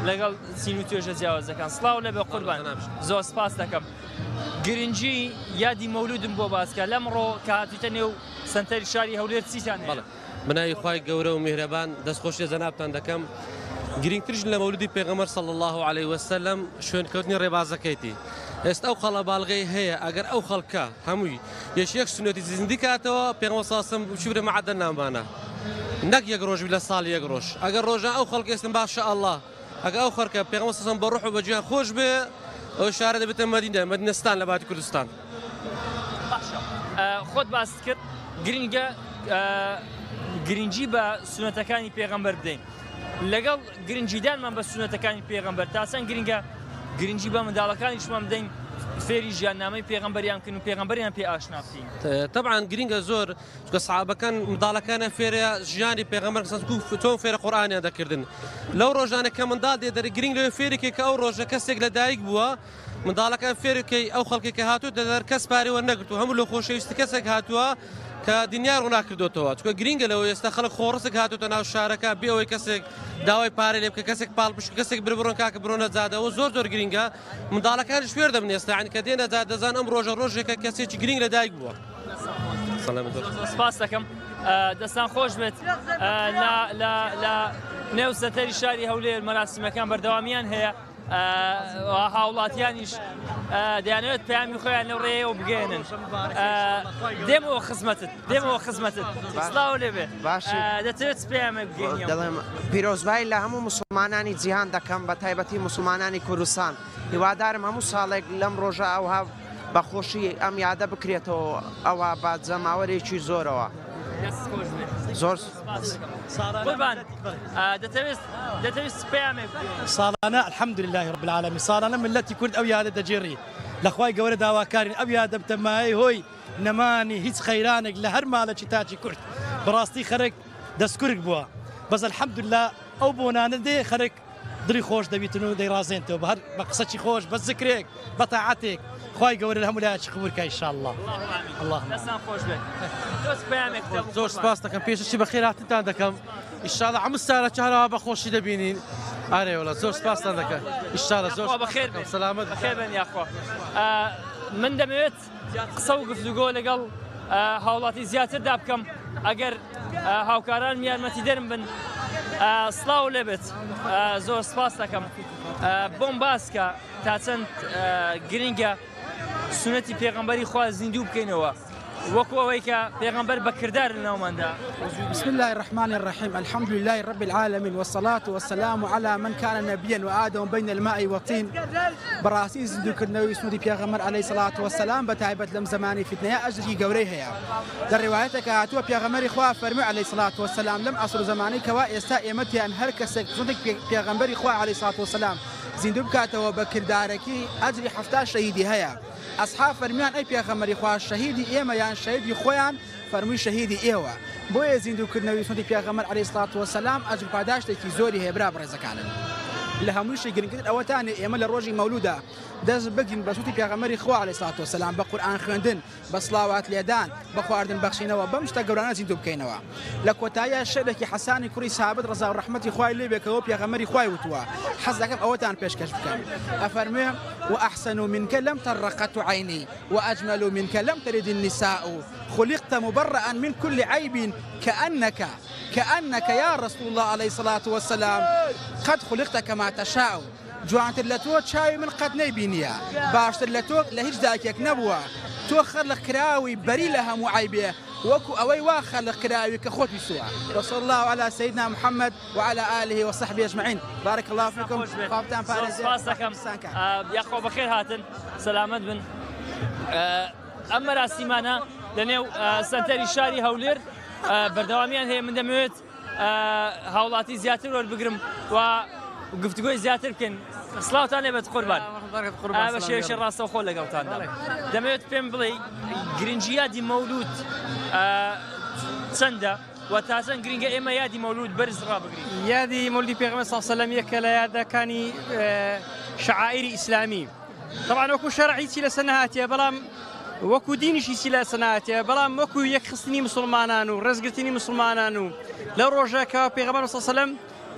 لەگەڵ چین و توێژە جیاوازەکان سڵاو لێبێ قوربان زۆر سپاس دەکەم گرنگی یادی مەولودم بۆ باسکە لەمڕۆ کە هاتویتە نێو سەنتەری شاری هەولێر چیتان هەیە؟ بەناوی خوای گەورە و میهرەبان دەستخۆشی لە جەنابتان دەکەم گرنگتریش لە مەولودی پێغەمبەر صلی الله علیه وسلم شوێنکەوتنی ڕێبازەکەیتی ئێستا ئەو قەڵەباڵغەی هەیە ئەگەر ئەو خەڵکە هەمووی یەک یەک سوننەتی زیندی کاتەوە پێغەمبەر صلی الله علیه وسلم چی برێ مەعەدە نامانە نەک یەک ڕۆژ لە ساڵ یەک ڕۆژ ئەگەر ڕۆژان ئەو خەڵک ئێستا باشە الله ئەگە ئەو خەڵکە پێغەمبەر صلی الله علیه وسلم بە ڕۆح و بە گیان خۆش بێ ئەو شارە دەبێتە مەدینە مەدینەستان لە باتی کوردستان. باشە خۆت باست کرد گرنگە گرنگی بە سونەتەکانی پێغەمبەر بدەین لەگەڵ گرنگیدانمان بە سونەتەکانی پێغەمبەر تا چەند گرنگە گرنگی بە منداڵەکانیشمان بدەین فێری ژیاننامەی پێغەمبەریان بکەین و پێغەمبەریان پێ ئاشنا بکەین. تەبعەن گرنگە زۆر چونکە سەحابەکان منداڵەکانیان فێرە ژیانی پێغەمبەر چۆن فێرە قورئانیان دەکردن لەو ڕۆژانە کە منداڵ دێ دەرێ گرنگ لەوێ فێرێکێ کە ئەو ڕۆژە کەسێک لە دایک بووە منداڵەکان فێرکەی ئەو خەڵکی کە هاتوو دەدەر کەس پارەی وەرنەگرتوو هەموو لە خۆشەویستی کەسێک هاتووە کە دنیای ڕووناک کردوتەوە چونکە گرینگە لەوە ئێستا خەڵک خۆڕسک هاتوتە ناو شارەکە بێ ئەوەی کەسێک داوای پارە لێ بکە کەسێک پاڵپشت کەسێک بر بڕۆن کاکە بڕۆنە جادەوە زۆر زۆر گرینگە منداڵەکانیش فێر دەبن ئێستا یانی کە دێنە جادە دەزان ئەم ڕۆژە ڕۆژێکە کەسێکی گرینگ لە دایک بووە. سپاس دەکەم دەستان خۆش بێت لە نێو سەتەری شاری هەولێر مەراسیمەکان بەردەوامیان هەیە هاوڵاتیانیش دەیانەوێت پەیامی خۆیان لەو ڕێیەوە بگەێنن دێمەوە خزمەتت دێمەوە خزمەتت سڵاو لێبێ دەتەوێت پەیامێک بگەێنی دەڵێم پیرۆزبایی لە هەموو موسڵمانانی جیهان دەکەم بە تایبەتی موسڵمانانی کوردستان هیوادارم هەموو ساڵێک لەم ڕۆژە ئەوها بە خۆشی ئەم یادە بکرێتەوە ئەوە بە جەماوەرێکی زۆرەوە. دەست خۆش بێت. زۆر سپاس دەکەم. قوربان دەتەوێت دەتەوێت پەیامێک بگەیەنی؟ ساڵانە الحمدللە رب العالمین ساڵانە مللەتی کورد ئەو یادە دەگێڕی لە خوای گەورە داواکارین ئەو یادە بتە مایەی هۆی نەمانی هیچ قەیرانێک لە هەر مالەکی تاکی کورد بەڕاستی خەرک دەستکورک بووە بەس الحمدللە ئەو بۆنانە دێ خەرک دڵی خۆش دەبیتن و دەیڕازێنتەوە بە هەر بە قسەکی خۆش بە زکرێک بە تاعەتێک خوای گەورە لە هەموو لایەکی قبول کا ئیشاءاللە اللهم دەستان خۆش بێت تۆ چ پەیامێکت هەبوو زۆر قوربان؟ سپاس دەکەم پێشەکی بەخێر هاتنتان دەکەم ئیشاڵە هەموو سارەکی هەروا بە خۆشی دەبینین ئارێ وەڵا زۆر سپاستان دەکەم ئیشاڵە زۆر یاخوا بەخێر بێن سەلامەت بەخێر بێن یاخوا من دەمەوێت قسە و گفتوگۆ لەگەڵ هاوڵاتی زیاتردا بکەم ئەگەر هاوکارانم یارمەتیدەرم بن سڵاو لێبێت زۆر سپاس دەکەم بۆم باسکە تا چەند گرنگە سونەتی پێغەمبەری خوا زیندوو بکەینەوە وەکو ئەوەی کە پێغەمبەر بە کردار لە ناوماندا. بسم الله الرحمن الرحيم الحمد لله رب العالمين والصلاة والسلام على من كان نبيا وآدم بين الماء والطين بەڕاستی زیندووکردنەوەی سنووری پێغەمبەر عەلەیهی سەڵات وەسەلام بە تایبەت لەم زەمانی فیتنەیە ئەجرێکی گەورەی هەیە لە ڕیوایەتێکا هاتووە پێغەمبەری خوا فەرمووی عەلەیهی سەڵات وەسەلام لەم عەسر و زەمانەی کەوا ئێستا ئێمە تیان هەر کەسێک سنووری پێغەمبەری خوا عەلەیهی سەڵات وەسەلام زیندوو بکاتەوە بە کردارەکی ئەجری 70 شەهیدی هەیە ئەسحاب فەرمیان ئەی پێغەمبەری خوا شەهیدی ئێمە یان شەهیدی خۆیان فەرمووی شەهیدی ئێوە بۆیە زیندووکردنەوەی سوننەتی پێغەمبەر علیە الصلوة والسلام ئەجر و پاداشتێکی زۆری هەیە برا بەڕێزەکانم لە هەموویشی گرنگتر ئەوەتانێ ئێمە لە ڕۆژی مەولودا دەست بگرین بە سوننەتی پێغەمبەری خوا علیە الصلوة والسلام بە قورئان خوێندن بە سڵاوات لێدان بە خواردن بەخشینەوە بەم شتە گەورانە زیندوو بکەینەوە لە کۆتاییا شعرێکی حەسانی کوڕی سابت ڕەزا و ڕەحمەتی خوای لێ بێ کە پێغەمبەری خوای وتووە حەز دەکەم ئەوەتان پێشکەش بکەم ئەفەرموێ وأحسن منك لم تر قط عيني وأجمل منك لم تلد النساء خلقت مبرأ من كل عيب كأنك كأنك يا رسول الله عليه الصلاة والسلام قد خلقت كما تشاء جوانتر لە تۆ چاوی من قەت نەیبینیە باشتر لە تۆ لە هیچ دایکێک نەبووە تۆ خەلق کراوی بەری لە هەموو عەیبێ وەکو ئەوەی وا خەلق کراوی کە خۆت ویستووە وصلی اللە علی سیدنا محمد وعلی آله وصحبه اجمعین بارک اللە فیکم خوا بتان پارێزێ سپاس دەکەم یاخوا بەخێر هاتن سەلامەت بن ئەم مەراسیمانە لە نێو سەنتەری شاری هەولێر بەردەوامیان هەیە من دەمەوێت هاوڵاتی زیاتر وەربگرم و گفتوگۆی زیاتر بکەین سڵاوتان لێبێت قوربان بە شێوەیەکی ڕاستەوخۆ لەگەڵتاندا دەمەوێت پێم بڵێ گرنگی یادی مەولود چەندە و تا چەند گرنگە ئێمە یادی مەولود بەرز ڕابگرین یادی مەولودی پێغەمبەر صلی الله علیه و سلم یەکە لە یادەکانی شعائری ئیسلامی طبعا وەکو شەرع هیچی لەسەر نەهاتیە بەڵام وەکو دینیش هیچی لەسەر نەهاتیە بەڵام وەکو یەکخستنی مسلمانان و ڕێزگرتنی مسلمانان و لەو ڕۆژە کە پێغەمبەر صلی الله علیه و سلم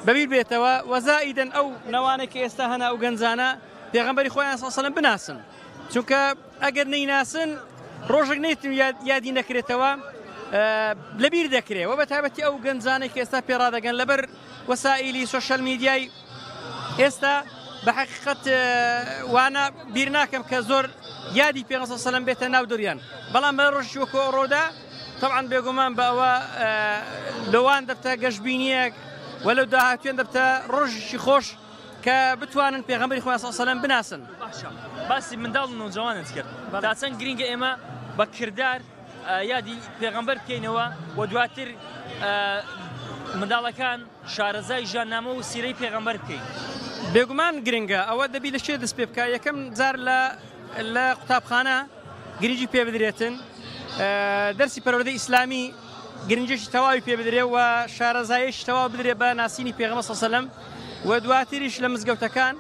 بەبیر بێتەوە وەزائیدەن ئەو نەوانەی کە ئێستا هەنا ئەو گەنجانە پێغەمبەری خۆیان صلی الله علیه و سلم بناسن چونکە ئەگەر نەیناسن ڕۆژێک نەیتن یادی نەکرێتەوە لەبیر دەکرێ و بە تایبەتی ئەو گەنجانەی کە ئێستا پێڕادەگەن لەبەر وەسائلی سۆشیال میدیای ئێستا بە حەقیقەت وانە بیر ناکەم کە زۆر یادی پێغەمبەر صلی الله علیه و سلم بێتە ناو دڵیان بەڵام بە ڕۆژی وەکو ئەوڕۆدا طبعا بێگومان بە ئەوە لەوان دەبتە گەشبینیەک و لەو داهاتوێن دەبتە ڕۆژێکی خۆش کە بتوانن پێغەمبەری خۆیان صلی الله علیه و سلم بناسن. باشە باسی منداڵ و نەوجەوانت کرد تا چەند گرینگە ئێمە بە کردار یادی پێغەمبەر بکەینەوە و دواتر منداڵەکان شارەزای ژیاننامە و سیرەی پێغەمبەر بکەین. بێگومان گرنگە ئەوە دەبی لە کوێ دەست پێ بکا یەکەم جار لە لە قوتابخانە گرنگی پێ بدرێتن دەرسی پەروەردەی ئیسلامی گرنگێکی تەواوی پێ بدرێ و شارەزایەکی تەواو بدرێ بە ناسینی پێغەمبەر صلی الله علیه و سلم و دواتریش لە مزگەوتەکان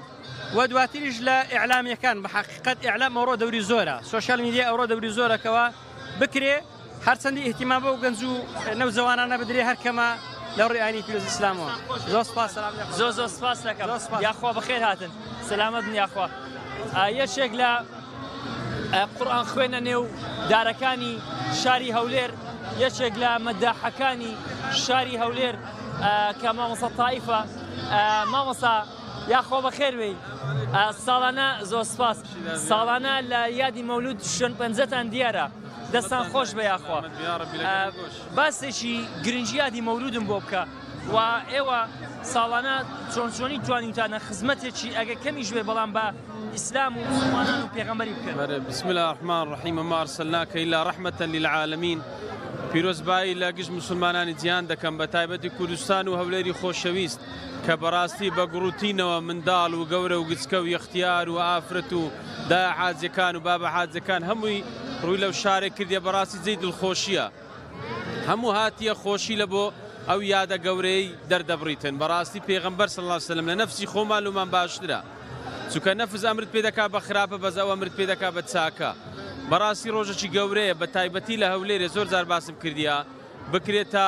و دواتریش لە ئیعلامیەکان بە حەقیقەت ئیعلام ئەوڕۆ دەوری زۆرە سۆشیال میدیا ئەوڕۆ دەوری زۆرەکەوە بکرێ هەرچەندی ئیهتیمام بەو گەنج و نەوجەوانانە بدرێ هەر کەمە لە ڕووی ئاینی پیرۆز ئیسلامەوە. زۆر سپاس سلام لێ زۆر زۆر سپاس دەکەم یاخوا بەخێر هاتن سەلامەت بن یاخوا یەکێک لە قورئان خوێنە نێو دارەکانی شاری هەولێر یەکێک لە مەداحەکانی شاری هەولێر کە مامۆستا تایفە مامۆستا یاخوا بەخێر بێی ساڵانە زۆر سپاس ساڵانە لە یادی مەولود شوێن پەنجەتان دیارە دەستان خۆش بە یاخوا باسێکی گرنگی یادی مەولودم بۆ بکە. و ئێوە ساڵانە چۆن چۆنی توانیوتانە خزمەتێکی ئەگە کەمیش بێ بەڵام بە ئیسلام و مسلمانان و پێغەمبەری بکەن؟ بەرێ بسم الله الرحمن الرحیم وما ارسلناک الا رحمة للعالمین پیرۆزبایی لە گشت مسلمانانی جیهان دەکەم بە تایبەتی کوردستان و هەولێری خۆشەویست کە بەڕاستی بە گوڕوتینەوە منداڵ و گەورە و گچکە و یەختیار و ئافرەت و دایە حاجەکان و بابە حاجەکان هەمووی ڕووی لەو شارێک کردیە بەڕاستی جێی دڵخۆشیە هەموو هاتیە خۆشی لە بۆ ئەو یادە گەورەی دەردەبڕیتن بەڕاستی پێغەمبەر صلی اللە علیه وسلم لە نەفسی خۆمان لۆمان باشترە چونکە نەفس ئەمرت پێ دەکا بە خراپە بەس ئەو ئەمرت پێ دەکا بە چاکە بەڕاستی ڕۆژێکی گەورەیە بە تایبەتی لە هەولێرێ زۆر جار باسم کردیە بکرێت تا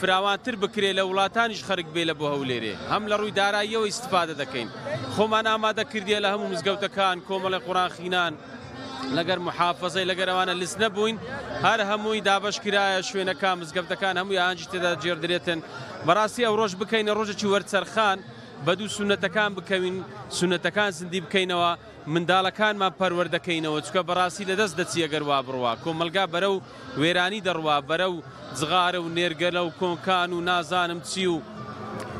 فراوانتر بکرێ لە وڵاتانیش خەرک بێ لە بۆ هەولێرێ هەم لە ڕووی داراییەوە ئیستفادە دەکەین خۆمان ئامادە کردیە لە هەموو مزگەوتەکان کۆمەڵی قوڕانخینان لەگەر محافظەی لەگەر ئەوانە لس نەبووین هەر هەمووی دابەش کرایە شوێنەکان مزگەفتەکان هەمووی ئاهەنگی تێدا جێردرێتن بەڕاستی ئەو ڕۆژ بکەینە ڕۆژێکی وەرچەرخان بە دوو سونەتەکان بکەوین سونەتەکان زیندی بکەینەوە منداڵەکانمان پەروەردەکەینەوە چکە بەڕاستی لەدەست دەچی ئەگەر وا بڕوا کۆمەلگا بەرەو وێرانی دەڕوا بەرەو جغارە و نێرگەلە و کۆنکان و نازانم چی و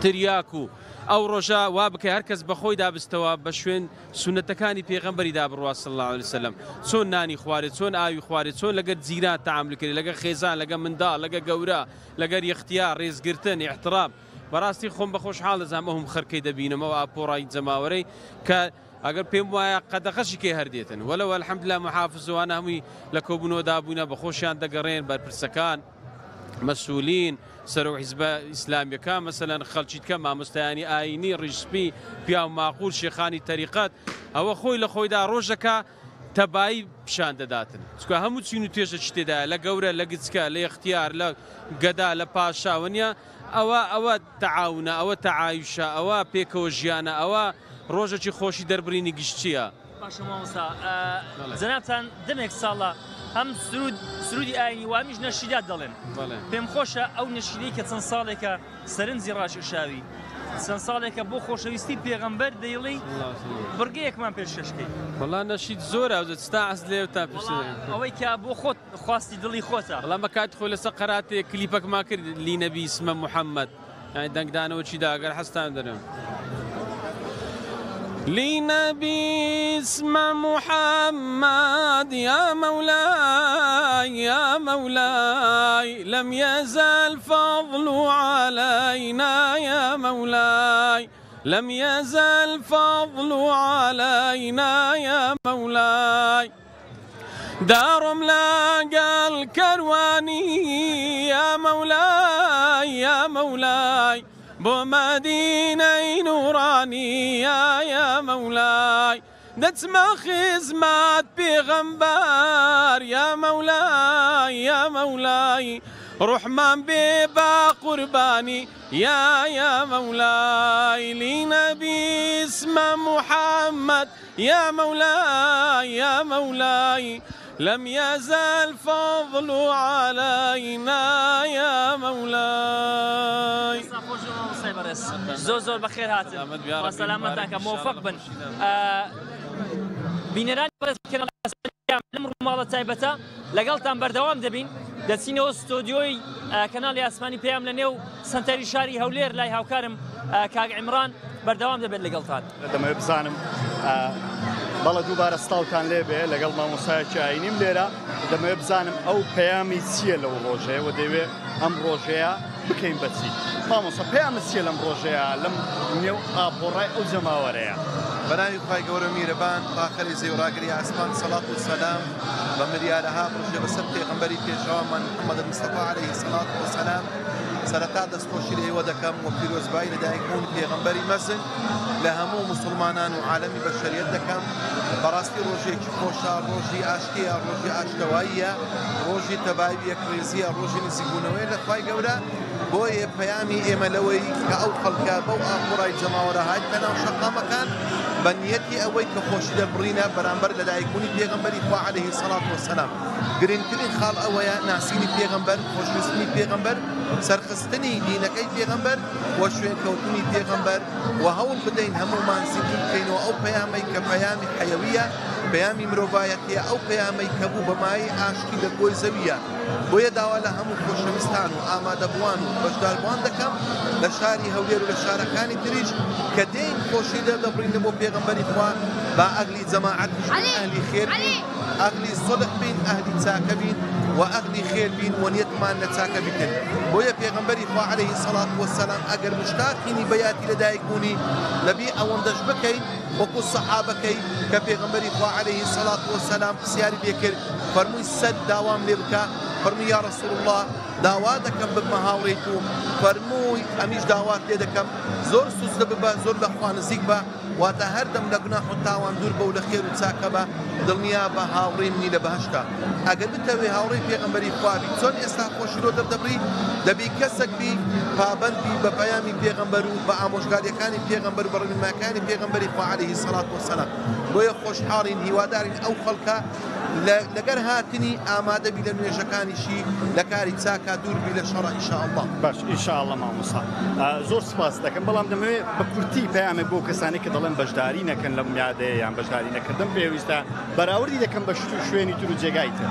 تریاک و ئەو ڕۆژە وا بکەی هەرکەس بەخۆیدا بستەوە بە شوێن سوننەتەکانی پێغەمبەری دا بڕوا صلی اللە علیە وسلم چۆن نانی خوارێ چۆن ئاوی خوارێ چۆن لەگەر جیران تەعامول کرێ لەگەر خێزان لەگەر منداڵ لەگەر گەورە لەگەر یەختیار ڕێزگرتن ئیحترام بەڕاستی خۆم بە خۆشحاڵ دەزانم ئەوم خەرکەی دەبینم ئەو ئاپۆڕای جەماوەرەی کە ئەگەر پێم وایە قەدەغەشی کەی هەر دێتن وەلەو الحمدلله محافزوانە هەمووی لە کۆبوونەوەدا بووینە بە خۆشیان دەگەڕێن بەرپرسەکان مەسولین سەرۆک حیزبە ئیسلامیەکان مەسەلەن خەڵکی تکە مامۆستایانی ئایینی ڕیشسپی پیاو ماقول شێخانی تەریقەت ئەوە خۆی لە خۆیدا ڕۆژەکە تەبایی پیشان دەداتن چکە هەموو چین و توێژەکی تێدایە لە گەورە لە گچکە لە یەختیار لە گەدا لە پاشاوە نیە ئەوە ئەوە تەعاونە ئەوە تەعایشە ئەوە پێکەوە ژیانە ئەوە ڕۆژێکی خۆشی دەربڕینی گشتیە. باشە مامۆستا جەنابتان دەمێک ساڵە هەم سرود سرودی ئاینی و هەمیش نەشیدات دەڵێن پێم خۆشە ئەو نەشیدەی کە چەند ساڵێکە سەرنجی ڕاکێشاوی چەند ساڵێکە بۆ خۆشەویستی پێغەمبەر دەیڵێی بڕگەیەکمان پێشکەش کەی. وەڵا نەشید زۆرە ئەوجە چتا عەز لێ تا پرسێ. ئەوەی کە بۆ خۆت خواستی دڵی خۆتە. وەڵا بە کاتی خۆی لەسەر قەراتێ کلیپەکمان کرد لی نەبی اسمە محمد. یانی دەنگدانەوە چی دا گەر حەزتان دەرم. لنبي اسم محمد يا مولاي يا مولاي لم يزل فضل علينا يا مولاي لم يزل فضل علينا يا مولاي دارم لاقى الكرواني يا مولاي يا مولاي بۆ مەدینەی نورانی یا یا مەولای دەچمە خزمەت پێغەمبەر یا مەولای یا مەولای ڕوحمان بێ بە قوربانی یا یا مەولای لینەبی اسمە محەممەد یا مەولای یا مەولای لم یزل فضل علینا یا مولای. دەستان خۆش بێ مامۆستای بەڕێز زۆر زۆر بەخێر هاتن خوا سەلامەتان کە مۆفەق بن بینەرانی بەڕێز کەناڵی لەم ڕووماڵە تایبەتە لەگەڵتان بەردەوام دەبین دەچینەوە ستۆدیۆی کەناڵی ئاسمانی پەیام لە نێو سەنتەری شاری هەولێر لای هاوکارم کاک عیمران بەردەوام دەبێت لەگەڵتان. دەمەوێت بزانم بەڵێ دووبارە سڵاوتان لێبێ لەگەڵ مامۆستایەکی ئاینیم لێرە دەمەوێت بزانم ئەو پەیامی چییە لەو ڕۆژەیە و دەیەوێ ئەم ڕۆژەیە بکەین بە چی مامۆستا پەیامت چییە لەم ڕۆژەیە لەم نێو ئاپۆڕای ئەو جەماوەرەیە؟ بەناوی خوای گەورە و میرەبان ڕاخەری زەوی و ڕاگری ئاسمان سەڵات و سەلام بە ملیارەها بڕژێ بەسەر پێغەمبەری پێشەوامان محمد مستەفا عەلەیهی سەڵات و سەلام سەرەتا دەستخۆشی لە ئێوە دەکەم و پیرۆزبایی لەدایکبوونی پێغەمبەری مەزن لە هەموو موسڵمانان و عالەمی بەشەریەت دەکەم بەڕاستی ڕۆژێکی خۆشە ڕۆژی ئاشتیە ڕۆژی ئاشتەواییە ڕۆژی تەبایی و یەکڕیزیە ڕۆژی نزیکبوونەوەیە لە خوای گەورە بۆیە پەیامی ئێمە لەوەی کە ئەو خەڵکە بەو ئاپۆرای جەماوەرە هاتنە ناو شەقامەکان بە نیەتی ئەوەی کە خۆشی دەربڕینە بەرامبەر لەدایکبوونی پێغەمبەری خوا عەلەیهی سەڵات وەسەلام گرنگترین خاڵ ئەوەیە ناسینی پێغەمبەر، خۆشویستنی پێغەمبەر، سەرخستنی دینەکەی پێغەمبەر و شوێنکەوتنی پێغەمبەر و هەوڵ بدەین هەموومان زیندوو بکەینەوە ئەو پەیامەی کە پەیامی حەیەوییە، پەیامی مرۆڤایەتیە، ئەو پەیامەی کە بوو بە مایەی ئاشتی لە گۆی زەویە، بۆیە داوا لە هەموو خۆشەویستان و ئامادەبووان و بەشداربووان دەکەم لە شاری هەولێر و لە شارەکانی تریش کە دێین خۆشی دەردەبڕین لە بۆ پێغەمبەری خوا با ئەهلی جەماعەتیش بین ئەهلی خێر بین ئەهلی سوڵح بین ئەهلی چاکە بین و ئەهلی خێر بین و نیەتمان لە چاکە بیتن بۆیە پێغەمبەری خوا عەلەیهی سەڵات وەسەلام ئەگەر مشتاقینی بە یادی لەدایک بوونی لەبی ئەوەندەش بکەین وەکو سەحابەکەی کە پێغەمبەری خوا عەلەیهی سەڵات وەسەلام پرسیاری لێکرد فەرمووی سەد داوام لێ بکە فەرمووی یا رسول اللە داوا دەکەم ببمە هاوڕێی تو فەرمووی ئەمیش داوات لێ دەکەم زۆر سوجدە ببە زۆر لە خوا نزیک بە واتە هەردەم لە گوناح و تاوان دوور بە و لە خێر و چاکە بە دڵنیا بە هاوڕێی منی لە بەهەشتە ئەگەر بتەوێ هاوڕێی پێغەمبەری خوا بی چۆن ئێستا خۆشی لۆ دەردەبڕی دەبی کەسەک بی پابەند بی بە پەیامی پێغەمبەر و بە ئامۆژگاریەکانی پێغەمبەر و بە ڕێنمایەکانی پێغەمبەری خوا عەلەیهی سەڵات وەسەلام بۆیە خۆشحاڵین هیوادارین ئەو خەڵکە لەگەر هاتنی ئامادە بی لە نوێژەکانیشی لە کاری چاکا دوور بی لە شەڕە ان شاء اللە. باش ان شاء اللە مامۆستا زۆر سوپاست دەکەم بەڵام دەمەوێت بە کورتی پەیامێک بۆ کەسانی کە دەڵێن بەشداری نەکەن لەم یادەیە یان بەشداری نەکردن پێویستە بەراوردی دەکەم بە شت و شوێنی تر و جێگای تر.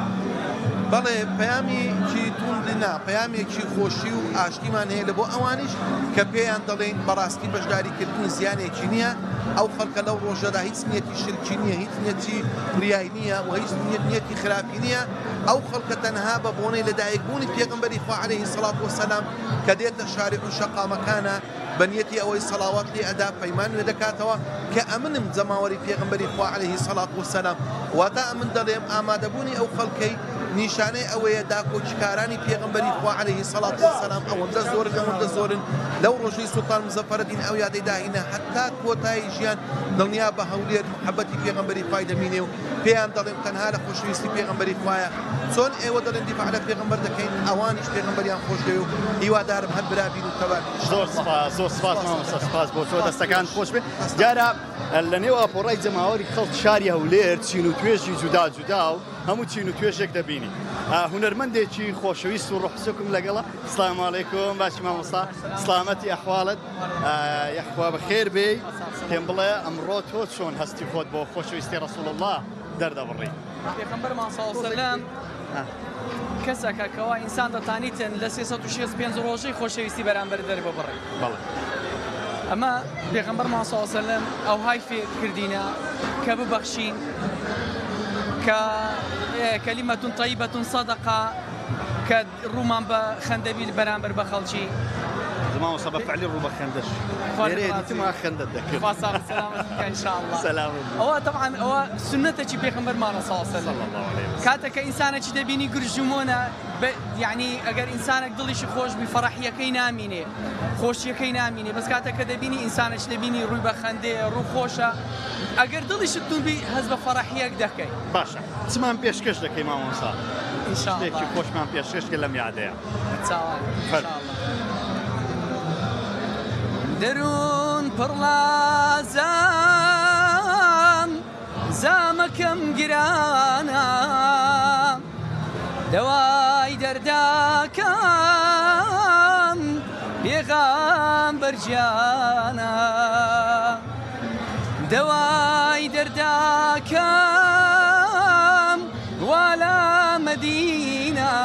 بەڵێ پەیامێکی توند نا پەیامێکی خۆشی و ئاشتیمان هەیە لە بۆ ئەوانیش کە پێیان دەڵێین بەڕاستی بەشداری کردنی زیانێکی نییە ئەو خەڵکە لەو ڕۆژەدا هیچ نیەتی شرکی نییە هیچ نیەتی ڕیای نییە و هیچ نیەتی خراپی نییە ئەو خەڵکە تەنها بە بۆنەی لەدایک بوونی پێغەمبەری خوا عەلەیهی سەڵات وەسەلام کە دێتە شارع و شەقامەکانە بە نیەتی ئەوەی سەڵاوات لێ ئەدا پەیمان نوێ دەکاتەوە کە ئەمنم جەماوەری پێغەمبەری خوا عەلەیهی سەڵات وەسەلام واتە ئەمن دەڵێم ئامادەبوونی ئەو خەڵکەی نیشانەی ئەوەیە داکۆکیکارانی پێغەمبەری خوا عەلەیهی سەڵات وەسەلام ئەوەندە زۆرن ئەوەندە زۆرن لەو ڕۆژەی سوڵتان مزەفەرەدین ئەو یادەی داهینا هەتا کۆتایی ژیان دڵنیا بە هەولێر محەبەتی پێغەمبەری خوای دەمینێ و پێیان دەڵێم تەنها لە خۆشەویستی پێغەمبەری خوایە چۆن ئێوە دەڵێن دیفاع لە پێغەمبەر دەکەین ئەوانیش پێغەمبەریان خۆش دەوێ و هیوادارم هەر برا بین و تەبا بین زۆر سپاس زۆر سپاس مامۆستا سپاس بۆ تۆ دەستەکان خۆش بێ دیارە لە نێو ئاپۆڕای جەماوەری خەڵک شاری هەولێر چین و توێژی جودا جودا و هەموو چین و توێژێک دەبینی هونەرمەندێکی خۆشەویست و ڕۆحسوکم لەگەڵە سلام علیکم باشی مامۆستا سلامەتی ئەحواڵت یەخوا بەخێر بێی پێم بڵێ ئەمڕۆ تۆ چۆن هەستی خۆت بۆ خۆشەویستی ڕسول الله دەردەبڕی؟ پێغەمبەرمان صلی الله علیه وسلم کەسەکە کەوا ئینسان دەتانیتن لە 365 ڕۆژەی خۆشەویستی بەرامبەر دەرببڕی. بەڵێ. ئەمە پێغەمبەرمان صلی الله علیه وسلم ئەوهای فێر کردینە کە ببەخشین کە کەلیمەتون طیبە صدقە کە ڕوومان بە خەندە بی بەرامبەر بە خەڵکی. مامۆستا بە فعلی ڕوو بە خەندەش لێرەیە دیتم وا خەندەت دەکرد. خوا ساغ و سەلامەت بکا ان شاء اللە. سەلامەت بی. ئەوە تەبعەن ئەوە سوننەتەکی پێغەمبەرمانە صلی اللە علیه وسلم. کاتێک کە ئینسانێکی دەبینی گرژ و مۆنە یەعنی ئەگەر ئینسانێک دڵیشی خۆش بی فەڕەحیەکەی نامینێ خۆشیەکەی نامینێ بەس کاتێک کە دەبینی ئینسانێکی دەبینی ڕووی بە خەندەیە ڕوو خۆشە ئەگەر دڵیشت توند بی هەست بە فەڕەحیەک دەکەی. باشە چمان پێشکەش دەکەی مامۆستا؟ ان شاء الله. شتێکی خۆشمان پێشکەش کە لەم یادەیە. چاوان ان شاء الله. دەروون پڕ لە زام زامەکەم گرانە دەوای دەرداکەم پێغامبەر گیانە دەوای دەرداکەم وا لە مەدینە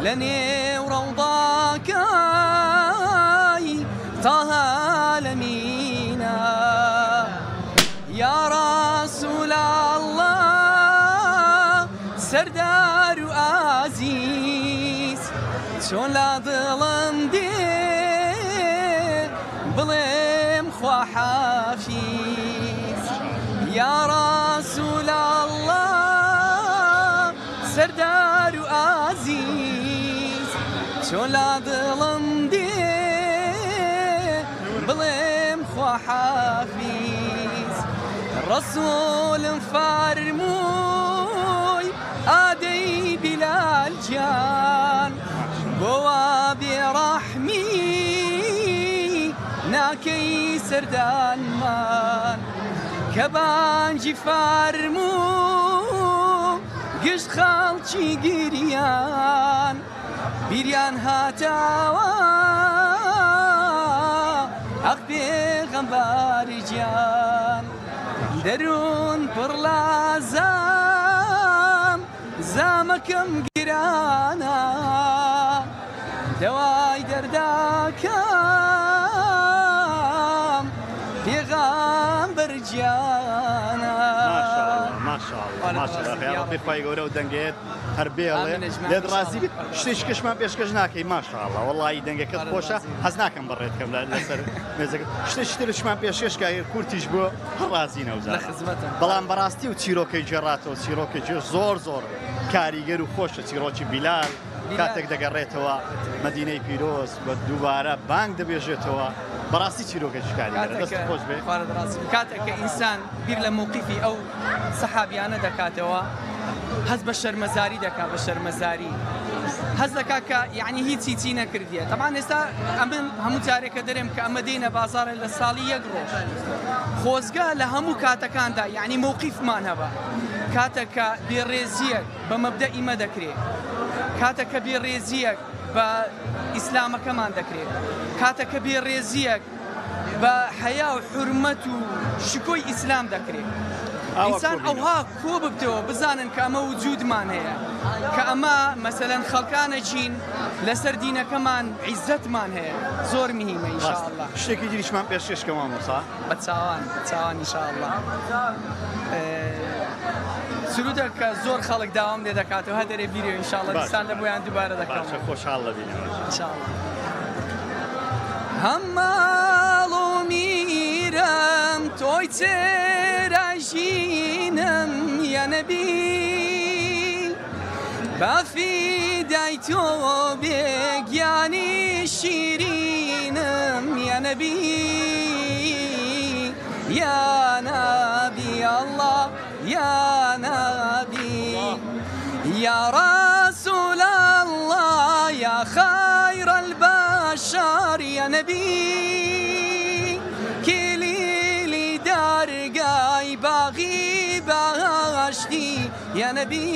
لە نێو ڕەوضاکەی تاها لەمینە یا ڕەسوول اللە سەردار و ئازیز چۆن لە دڵم دێ بڵێم خواحافیز یا ڕەسوول اللە سەردار و ئازیز چۆن لە دڵم دێ بڵێم خواحافیز ڕەسوولم فەرمووی ئادەی بیلال گیان بۆ وا بێ ڕەحمی ناکەی سەردانمان کە بانگی فەرموو گشت خەڵکی گریان بیریان هاتەوە ئەخ پێغەمبەر گیان. دەروون پڕ لە زام زامەکەم گرانە دەوای دەرداکەم پێغامبەر گیانە. ماشاءاللە ماشاءاللە ماشاءاللە یاڕەبی خوای گەورە و دەنگەیەت هەر بێڵێ لێت ڕازی بێت شتێکی کەشمان پێشکەش ناکەی ماشاءاللە وەڵی دەنگەکەت خۆشە حەز ناکەم بەڕێت کەم لەسەر مێزەکە شتێکی ترشمان پێشکەش کە کورتیش بۆ هەر ڕازی نەوزا بەڵام بەڕاستی و چیرۆکەی گێڕاتەوە چیرۆکێکی زۆر زۆر کاریگەر و خۆشە چیرۆکی بیلال کاتێک دەگەڕێتەوە مەدینەی پیرۆز بە دووبارە بانگ دەبێژێتەوە بەڕاستی چیرۆکێکی کاریگەرە دەست خۆش بێ کاتێک کە ئینسان بیر لە مەوقیفی ئەو سەحابیانە دەکاتەوە هەست بە شەرمەزاری دەکا بە شەرمەزاری هەست دەکا کە یعنی هیچ هیچی نەکردیە تەبان ئێستا ئەمن هەموو جارێکە دەرێم کە ئەمە دێنە بازاڕێ لە ساڵی یەک ڕۆژ خۆزگە لە هەموو کاتەکاندا یعنی مەوقیفمان هەبا کاتێک کە بێڕێزیەک بە مەبدەئی ئیمە دەکرێ کاتێک کە بێڕێزیەک بە ئیسلامەکەمان دەکرێت کاتێک کە بێڕێزیەک بە حەیا و حورمەت و شکۆی ئیسلام دەکرێت. ئینسان ئەوها کۆ ببتەوە بزانن کە ئەمە وجودمان هەیە کە ئەمە مەسەلەن خەڵکانەکین لەسەر دینەکەمان عیزەتمان هەیە زۆر مهمە إن شاء الله. شتێکی تریشمان پێشکەش کە مامۆستا. بە چاوان بە چاوان إن شاء الله. سرودێک کە زۆر خەڵک داوام لێ دەکاتەوە هەر دەرێ بیرێ إن شاء الله دیسان لە بۆیان دووبارە دەکەم. باشە خۆشحاڵ دەبینەوە. إن شاء الله. هەم ماڵ و میرم تۆی چرای ژینم یا نەبی با فیدای تۆ بێ گیانی شیرینم یا نەبی یا نەبی الله یا نەبی یا رسول الله یا خیر البشر یا نەبی کلیلی دەرگای باغی بەهەشتی یا نەبی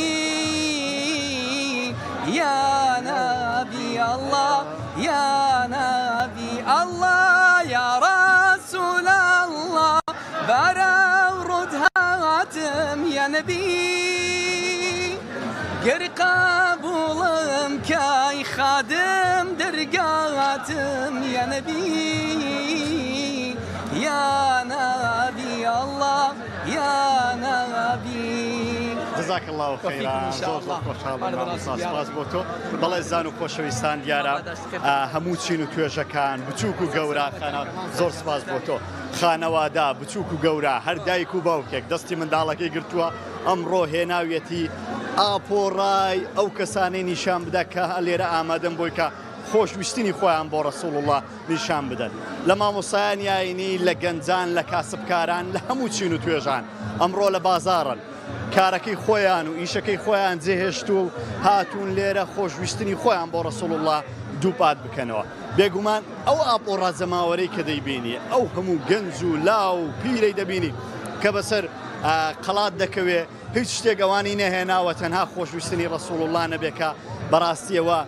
یا نەبی الله یا نەبی الله یا رسول الله بەرەو ڕووت هاتم یا نەبی گەر قەبووڵم کەی خادم دەرگاتم یا نەبی یا نەبی اللە یا نەبی. جزاک اللە خیرا زۆر زۆر خۆشحاڵ بووم مامۆستا سوپاس بۆ تۆ بەڵێ زان و خۆشەویستان دیارە هەموو چین و توێژەکان بچووک و گەورە خانە زۆر سوپاس بۆ تۆ خانەوادە بچووک و گەورە هەر دایک و باوکێک دەستی منداڵەکەی گرتووە ئەمڕۆ هێناویەتی ئاپۆڕای ئەو کەسانەی نیشان بدا کە لێرە ئامادەن بۆی کە خۆشویستنی خۆیان بۆ ڕەسوڵ اللە نیشان بدەن لە مامۆستایانی ئاینی لە گەنجان لە کاسبکاران لە هەموو چین و توێژان ئەمڕۆ لە بازاڕن کارەکەی خۆیان و ئیشەکەی خۆیان جێهێشتووە و هاتوون لێرە خۆشویستنی خۆیان بۆ ڕەسوڵ اللە دووپات بکەنەوە بێگومان ئەو ئاپۆڕا جەماوەرەی کە دەیبینی ئەو هەموو گەنج و لاو و پیرەی دەبینی کە بەسەر قەڵات دەکەوێ هیچ شتێک ئەوانی نەهێناوە تەنها خۆشویستنی ڕەسوڵ اللە نەبێ کە بەڕاستیەوە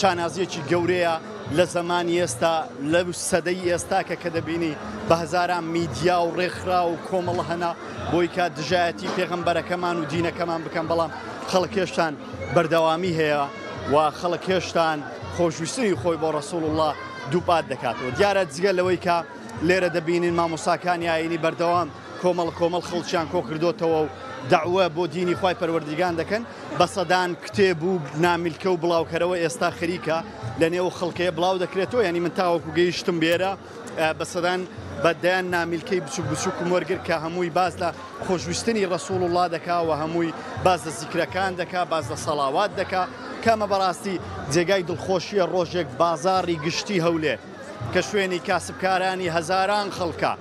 شانازیەکی گەورەیە لە زەمانی ئێستا لەو سەدەی ئێستا کە کە دەبینی بە هەزاران میدیا و ڕێکخرا و کۆمەڵە هەنا بۆی کە دژایەتی پێغەمبەرەکەمان و دینەکەمان بکەن بەڵام خەڵک هێشتان بەردەوامی هەیە و خەڵک هێشتان خۆشویستنی خۆی بۆ ڕەسوڵ اللە دووپات دەکاتەوە دیارە جگە لەوەی کە لێرە دەبینین مامۆساکانی ئاینی بەردەوام کۆمەڵ کۆمەڵ خەڵکیان کۆکردۆتەوە و دەعوە بۆ دینی خوای پەروەردیگان دەکەن، بە سەدان کتێب و نامیلکە و بڵاوکەرەوە ئێستا خەریکە لە نێو خەڵکەیە بڵاو دەکرێتەوە، یانی من تاوەکو گەیشتم بێرە بە سەدان بە دەیان نامیلکەی بچوک بچوکم وەرگرت کە هەمووی باس لە خۆشویستنی ڕەسوڵ اللە دەکا و هەمووی باس لە زیکرەکان دەکا باس لە سەڵاوات دەکا کە ئەمە بەڕاستی جێگای دڵخۆشیە ڕۆژێک بازاڕی گشتی هەولێر کە شوێنی کاسبکارانی هەزاران خەڵکە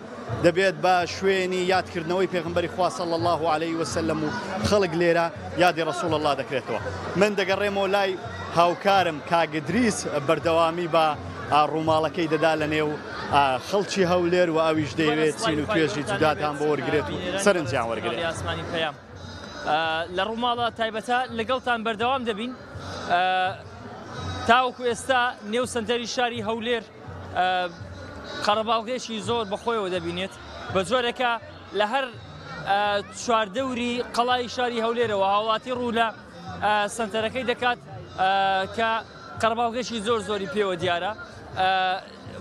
دەبێت بە شوێنی یادکردنەوەی پێغمبەری خوا صلی الله علیه وسلم و خەڵک لێرە یادی ڕسوڵ الله دەکرێتەوە من دەگەڕێمەوە لای هاوکارم کاک ئیدریس بەردەوامی بە ڕووماڵەکەی دەدا لە نێو خەڵکی هەولێر و ئەویش دەیەوێت چین و توێژی جوداتان بۆ وەرگێت و سەرنجیان وەرگێت. لە ڕووماڵە تایبەتە لەگەڵتان بەردەوام دەبین تاوەکو ئێستا نێو سنتەری شاری هەولێر قەرەباڵغێکی زۆر بەخۆیەوە دەبینێت بە جۆرێکە لە هەر چواردەوری قەڵای شاری هەولێرەوە هاوڵاتی ڕوو لە سنتەرەکەی دەکات کە قەرەباڵغێکی زۆر زۆری پێوە دیارە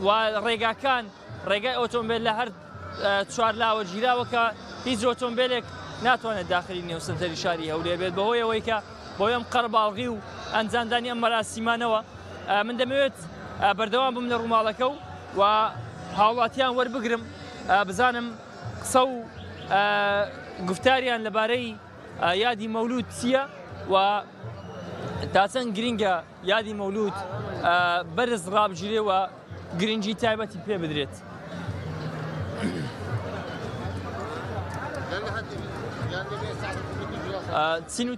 و ڕێگاکان ڕێگای ئۆتۆمبیل لە هەر چوارلاوە گیراوە کە هیچ ئۆتۆمبیلێک ناتوانێت داخلی نێو سنتەری شاری هەولێر بێت بەهۆی ئەوەی کە بۆی ئەم قەرەباڵغی و ئەنجامدانی ئەم مەراسیمانەوە من دەمەوێت بەردەوام بم لە ڕووماڵەکە و و هاوڵاتیان وەربگرم بزانم قسە و گفتاریان لەبارەی یادی مەولود چییە و تا چەند گرنگە یادی مەولود بەرز ڕابگیرێ و گرنگی تایبەتی پێ بدرێت. چین و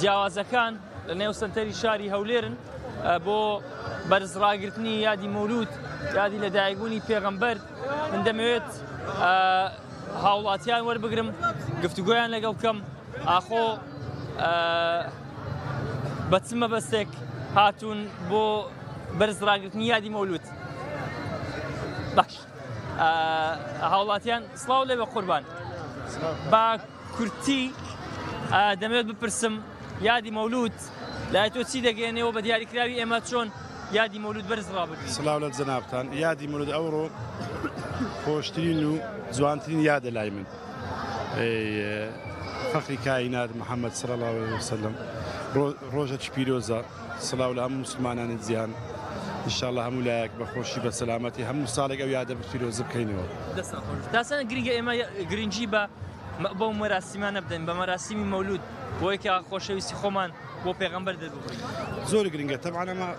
جیاوازەکان لە نێو سنتەری شاری هەولێرن بۆ بەرز ڕاگرتنی یادی مەولود یادی لەدایکبوونی پێغەمبەر من دەمەوێت هاوڵاتیان وەربگرم گفتوگۆیان لەگەڵ بکەم ئاخۆ بە چ مەبەستێک هاتوون بۆ بەرز ڕاگرتنی یادی مەولود باش هاوڵاتیان سڵاو لێ بە قوربان با کورتی دەمەوێت بپرسم یادی مەولود لای تۆ چی دەگەێنەوە بە دیاریکراوی ئێمە چۆن یادی مەولود بەرز ڕابگرین؟ سڵاو لە جەنابتان یادی مەولود ئەوڕۆ خۆشترین و جوانترین یادە لای من فەخری کائینات محەممەد صلی الله علیه وسلم ڕۆژەکی پیرۆزە سڵاو لە هەموو مسلمانانی جیهان انشاءالله هەموو لایەک بە خۆشی بە سەلامەتی هەموو ساڵێک ئەو یادە پیرۆزە بکەینەوە. دەستان خۆش. تا چەند گرنگە ئێمە گرنگی بە بەو مەراسیمانە بدەین بە مەراسیمی مەولود بۆی کە خۆشەویستی خۆمان بۆ پێغەمبەر دەرببڕین. زۆر گرنگە تەبعەن ئەمە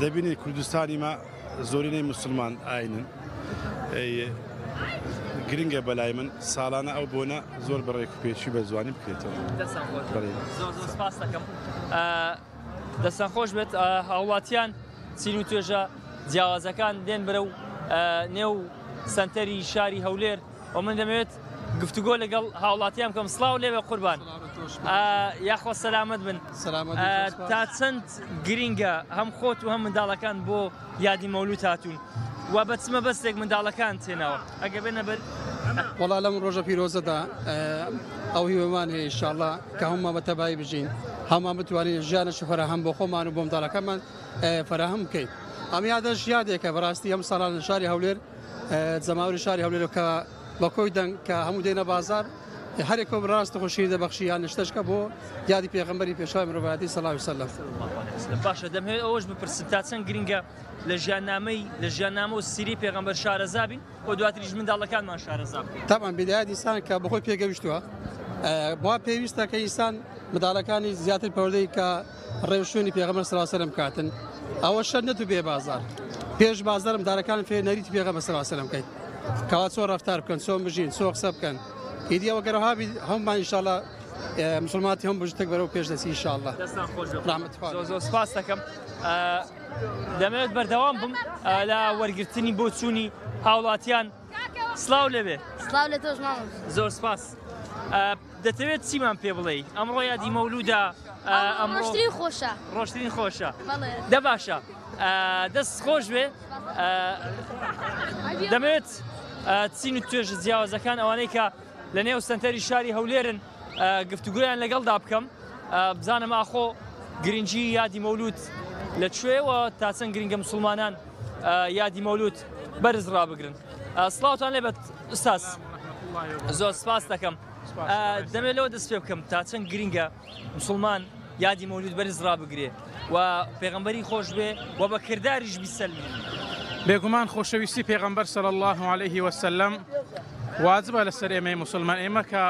دەبینی کوردستانی مە زۆرینەی مسلمان ئاینن گرنگە بەلای من ساڵانە ئەو بۆنە زۆر بە ڕێک و پێکی بە جوانی بکرێتەوە. دەستان خۆش زۆر زۆر سپاس دەکەم. دەستان خۆش بێت هاوڵاتیان چین و توێژە جیاوازەکان دێن بەرەو نێو سەنتەری شاری هەولێر و من دەمەوێت گفتوگۆ لەگەڵ هاوڵاتیان بکەم سڵاو لێوێ قوربان یاخوا سەلامەت بن تا چەند گرینگە هەم خۆت و هەم منداڵەکان بۆ یادی مەولود هاتوون و بە چ مەبەستێک منداڵەکان تێناوە ئەگە بێنە بەر وەڵا لەم ڕۆژە پیرۆزەدا ئەو هیوەمان هەیە ئینشاءاللە کە هەموومان بە تەبایی بژین هەموومان بتوانین ژیانێکی فەراهەم بۆ خۆمان و بۆ منداڵەکەمان فەراهەم بکەین ئەم یادەش یادێکە بەڕاستی ئەم ساڵان لە شاری هەولێر جەماوەری شاری هەولێر کە بە کۆی دەنگ کە هەموو دێنە بازار هەرێکەوە بەڕاست خۆشی دەبەخشی یان شتەشکە بۆ یادی پێغەمبەری پێشوای مرۆڤایەتی صلی الله علیه وسلم. باشە دەمهەوێت ئەوەش بپرسم تا چەند گرنگە لە ژیاننامەی لە ژیاننامە و سیرەی پێغەمبەر شارەزا بین و دواتریش منداڵەکانمان شارەزا بکەین. تەبعەن بیدایەت ئینسان کە بەخۆی پێگەیشتووە بۆ پێویستە کە ئینسان منداڵەکانی زیاتر پەروەردەی کە ڕێوشوێنی پێغەمبەر صلی الله علیه وسلم کاتن ئەوە شەر نەتو بێ بازار پێش بازار منداڵەکان فێر نەریتی پێغەمبەر صلی الله علیه وسلم کەیت کەوا چۆن ڕەفتار بکەن چۆن بژین چۆن قسە بکەن ئیدی ئەوە گەرەها بی هەمومان ئینشاءاللە مسلماناتی هەم بژتێک بەرەو پێش دەچی ئینشاءاللە دەستان خۆش بێت ڕەحمەت خوا زۆر زۆر سپاس دەکەم دەمەوێت بەردەوام بم لە وەرگرتنی بۆچوونی هاوڵاتیان سلااو لەبێ سلااو لە تۆش مامۆستا زۆر سپاس دەتەوێت چیمان پێ بڵێی ئەمڕۆ یادی مەولودا ئەمڕۆ ڕۆشترین خۆشە ڕۆشترین خۆشە دە باشە دەست خۆش بێ دەمەوێت چین و توێژە جیاوازەکان ئەوانەی کە لە نێو سنتەری شاری هەولێرن گفتوگویان لەگەڵدا بکەم بزانم ئاخۆ گرنگی یادی مەولود لە کوێوە تا چەند گرنگە مسلمانان یادی مەولود بەرز ڕابگرن سڵاوتان لێبێت ئوستاز زۆر سپاس دەکەم دەمێت لەوە دەست پێ بکەم تا چەند گرنگە مسلمان یادی مەولود بەرز ڕابگرێ و پێغەمبەری خۆش بێ و بە کرداریش بیسەلمێنێ. بێگومان خۆشەویستی پێغەمبەر صلی الله علیه وسلم واجبە لەسەر ئێمەی مسلمان ئێمە کە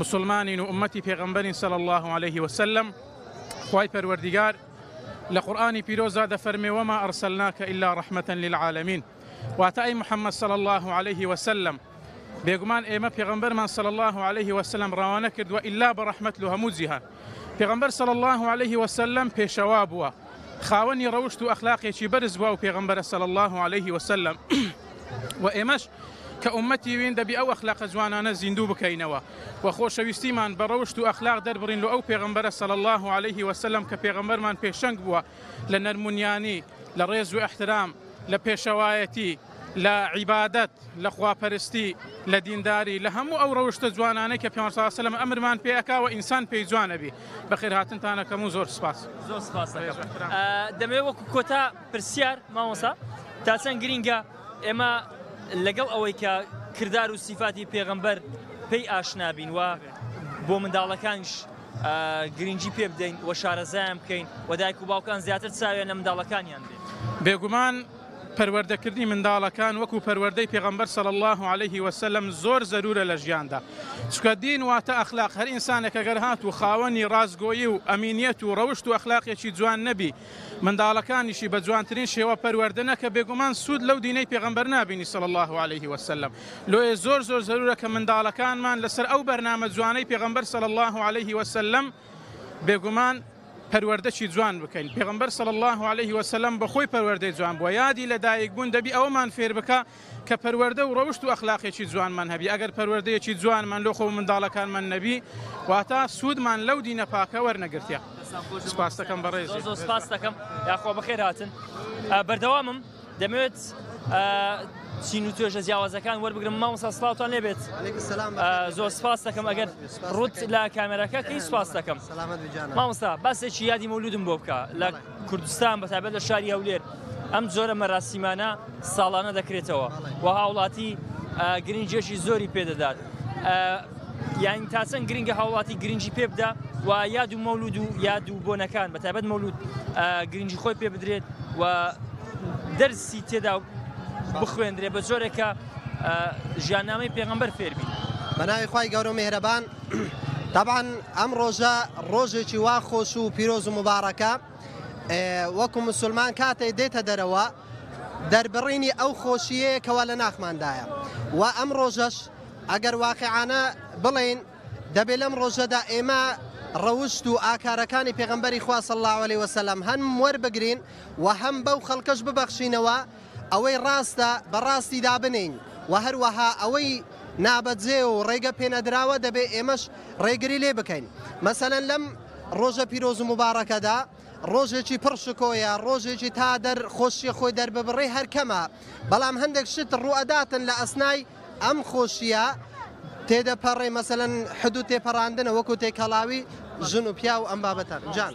مسلمانین و ئومەتی پێغەمبەرین صلی الله علیه وسلم خوای پەروەردیگار لە قورئانی پیرۆزدا دەفەرمێ وما ارسلناک الا رحمة للعالمین واتە ئەی محمد صلی اللە علیه وسلم بێگومان ئێمە پێغەمبەرمان صلی اللە علیه وسلم ڕەوانە کردووە ئیلا بە ڕەحمەت لۆ هەموو جیهان پێغەمبەر صلی اللە علیه وسلم پێشەوا بووە خاوەنی ڕەوشت و ئەخلاقێکی بەرز بووە و پێغەمبەرە صلی اللە علیه وسلم و ئێمەش کە ئومەتی وین دەبی ئەو ئەخلاقە جوانانە زیندوو بکەینەوە و خۆشەویستیمان بە ڕەوشت و ئەخلاق دەربڕین لۆ ئەو پێغەمبەرە صلی اللە علیه وسلم کە پێغەمبەرمان پێشەنگ بووە لە نەرمونیانی لە ڕێز و ئیحترام، لە پێشەوایەتی، لە عیبادەت، لە خواپەرستی، لە دینداری، لە هەموو ئەو ڕەوشتە جوانانەی کە پێغەمبەر صلی اللە علیە وسلم ئەمرمان پێ ئەکا و ئینسان پێی جوان ئەبی. بەخێرهاتنتان ئەکەم و زۆر سوپاس. زۆر سوپاس دەکەم. دەمەوێت وەکو کۆتا پرسیار مامۆستا تا چەند گرینگە ئێمە لەگەڵ ئەوەی کە کردار و سیفاتی پێغەمبەر پێی ئاشنا بین و بۆ منداڵەکانیش گرنگی پێ بدەین و شارەزایان بکەین و دایک و باوکان زیاتر چاویان لە منداڵەکانیان بێت. بێگومان پەروەردەکردنی منداڵەکان وەکو پەروەردەی پێغەمبەر صلی اللە علیه وسلم زۆر زەرورە لە ژیاندا چونکە دین واتە ئەخلاق هەر ئینسانێک ئەگەر هات و خاوەنی ڕاستگۆیی و ئەمینیەت و ڕەوشت و ئەخلاقێکی جوان نەبی منداڵەکانیشی بە جوانترین شێوە پەروەردە نەکە بێگومان سوود لەو دینەی پێغەمبەر نابینی صلی اللە علیه وسلم لۆیە زۆر زۆر زەرورە کە منداڵەکانمان لەسەر ئەو بەرنامە جوانەی پێغەمبەر صلی اللە علیه وسلم بێگومان پەروەردەکی جوان بکەین پێغەمبەر صلی اللە علیه وسلم بەخۆی پەروەردەی جوان بووە یادی لەدایک بوون دەبی ئەوەمان فێر بکا کە پەروەردە و ڕەوشت و ئەخلاقێکی جوانمان هەبی ئەگەر پەروەردەیەکی جوانمان لۆ خۆ منداڵەکانمان نەبی واتا سوودمان لەو دینە پاکە وەرنەگرتیە سپاس دەکەم بەڕێزی زۆر سپاس دەکەم یاخوا بەخێر هاتن بەردەوامم دەمەوێت چین و توێژە جیاوازەکان وەربگرم مامۆستا سڵاوتان لێبێت زۆر سپاس دەکەم ئەگەر ڕوت لە کامێراکە کەی سپاس دەکەم مامۆستا باسێکی یادی مەولودم بۆ بکە لە کوردستان بە تایبەت لە شاری هەولێر ئەم جۆرە مەراسیمانە ساڵانە دەکرێتەوە و هاوڵاتی گرنگێکی زۆری پێدەدات یان تا چەند گرنگە هاوڵاتی گرنگی پێ بدا و یاد و مەولود و یاد و بۆنەکان بە تایبەت مەولود گرنگی خۆی پێ بدرێت و دەرسی تێدا بخوێندرێ بە جۆرێک کە ژیاننامەی پێغەمبەر فێربین. بە ناوی خوای گەورە و میهرەبان تەبعەن ئەم ڕۆژە ڕۆژێکی وا خۆش و پیرۆز و موبارەکە وەکو مسلمان کاتێ دێتە دەرەوە دەربڕینی ئەو خۆشیەیە کەوا لە ناخماندایە و ئەم ڕۆژەش ئەگەر واقعانە بڵێین دەبێ لەم ڕۆژەدا ئێمە ڕەوشت و ئاکارەکانی پێغەمبەری خوا صلی اللە علیە وسلم هەم وەربگرین و هەم بەو خەڵکەش ببەخشینەوە ئەوەی ڕاستە بە ڕاستی دابنێین و هەروەها ئەوەی نابەجێ و ڕێگە پێنەدراوە دەبێ ئێمەش ڕێگری لێ بکەین مەسەلەن لەم ڕۆژە پیرۆز و موبارەکەدا ڕۆژێکی پڕ شکۆیە ڕۆژێکی تا دەر خۆشیە خۆی دەرببڕێ هەر کەمە بەڵام هەندێک شت ڕوئەداتن لە ئەسنای ئەم خۆشیە تێدەپەڕێ مەسەلەن حدود تێپەڕاندنە وەکو تێکەڵاوی ژن و پیاو ئەم بابەتان جان.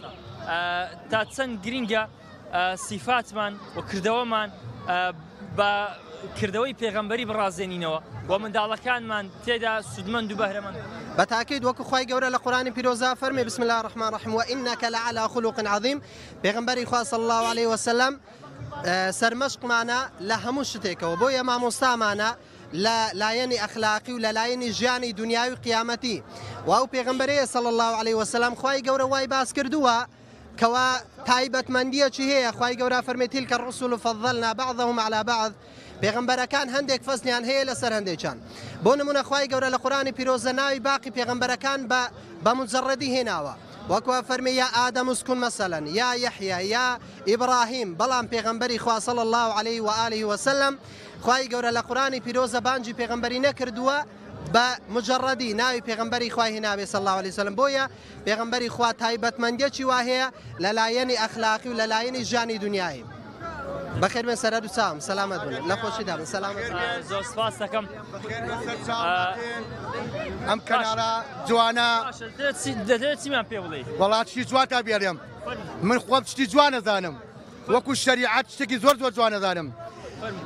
تا چەند گرینگە سیفاتمان و کردەوەمان بە کردەوەی پێغەمبەری بڕازێنینەوە و منداڵەکانمان تێدا سوودمەند و بەهرەمەند بە تاکید وەکو خوای گەورە لە قورئانی پیرۆزا فەرمی بسم الله الرحمن الرحیم وانک لعلى خلق عظیم پێغەمبەری خوا صلی الله علیه وسلم سەرمەشقمانە لە هەموو شتێکەوە بۆیە مامۆستامانە لە لایەنی ئەخلاقی و لە لایەنی ژیانی دنیاوی قیامەتی و ئەو پێغەمبەرەیە صلی الله علیه وسلم خوای گەورە وای باس کردووە کەوا تایبەتمەندیەکی هەیە خوای گەورە فەرمی تلك الرسل فضلنا بعضهم على بعض پێغەمبەرەکان هەندێک فەزلیان هەیە لەسەر هەندێکیان بۆ نمونە خوای گەورە لە قورئانی پیرۆزە ناوی باقی پێغەمبەرەکان بە بە مجردی هێناوە وەکو فەرمی یا ئادەم اسکن مثلا یا یحیی یا ئیبراهیم بەڵام پێغەمبەری خوا صلی الله علیه و آله وسلم خوای گەورە لە قورئانی پیرۆزە بانگی پێغەمبەری نەکردووە بە مجردی ناوی پێغەمبەری خوای هێناوێ صلی الله علیه وسلم بۆیە پێغەمبەری خوا تایبەتمەندیەکی وا هەیە لە لایەنی ئەخلاقی و لە لایەنی ژیانی دنیایی. بەخێر بێن سەر هەردوو چاوم سەلامەت بن لە خۆشیدا بن سەلامەت بن. زۆر سپاس دەکەم. ئەم کەناڵە جوانە. دەتەوێت چیمان پێ بڵێی؟ وەڵا شتی جوانتان پێڵێم من خۆم شتی جوان ئەزانم وەکو شەریعەت شتێکی زۆر زۆر جوان ئەزانم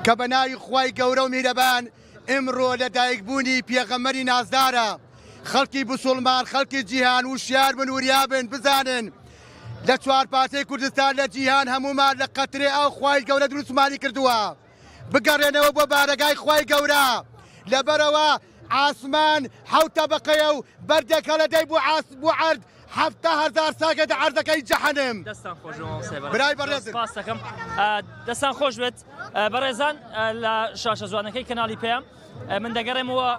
کە بە ناوی خوای گەورە و میهرەبان ئمڕۆ لەدایکبوونی پێغەمبەری نازدارە خەڵکی بوسوڵمان خەڵکی جیهان وشیار بن وریا بن بزانن لە چوارپارچەی کوردستان لە جیهان هەموومان لە قەترێ ئاو خوای گەورە دروستمانی کردووە بگەڕێنەوە بۆ بارەگای خوای گەورە لەبەرەوە عاسمان حەوت تەبەقەیە و بەردێک هەڵەدەی بۆ عاس بۆ عەرد 70,000 ساگە عەردەکەی جەحەنم. دەستان خۆش بێت مامۆستای بەڕێز. برای بەڕێزم. سپاس دەکەم. دەستان خۆش بێت بەڕێزان لە شاشە جوانەکەی کەناڵی پەیام من دەگەڕێمەوە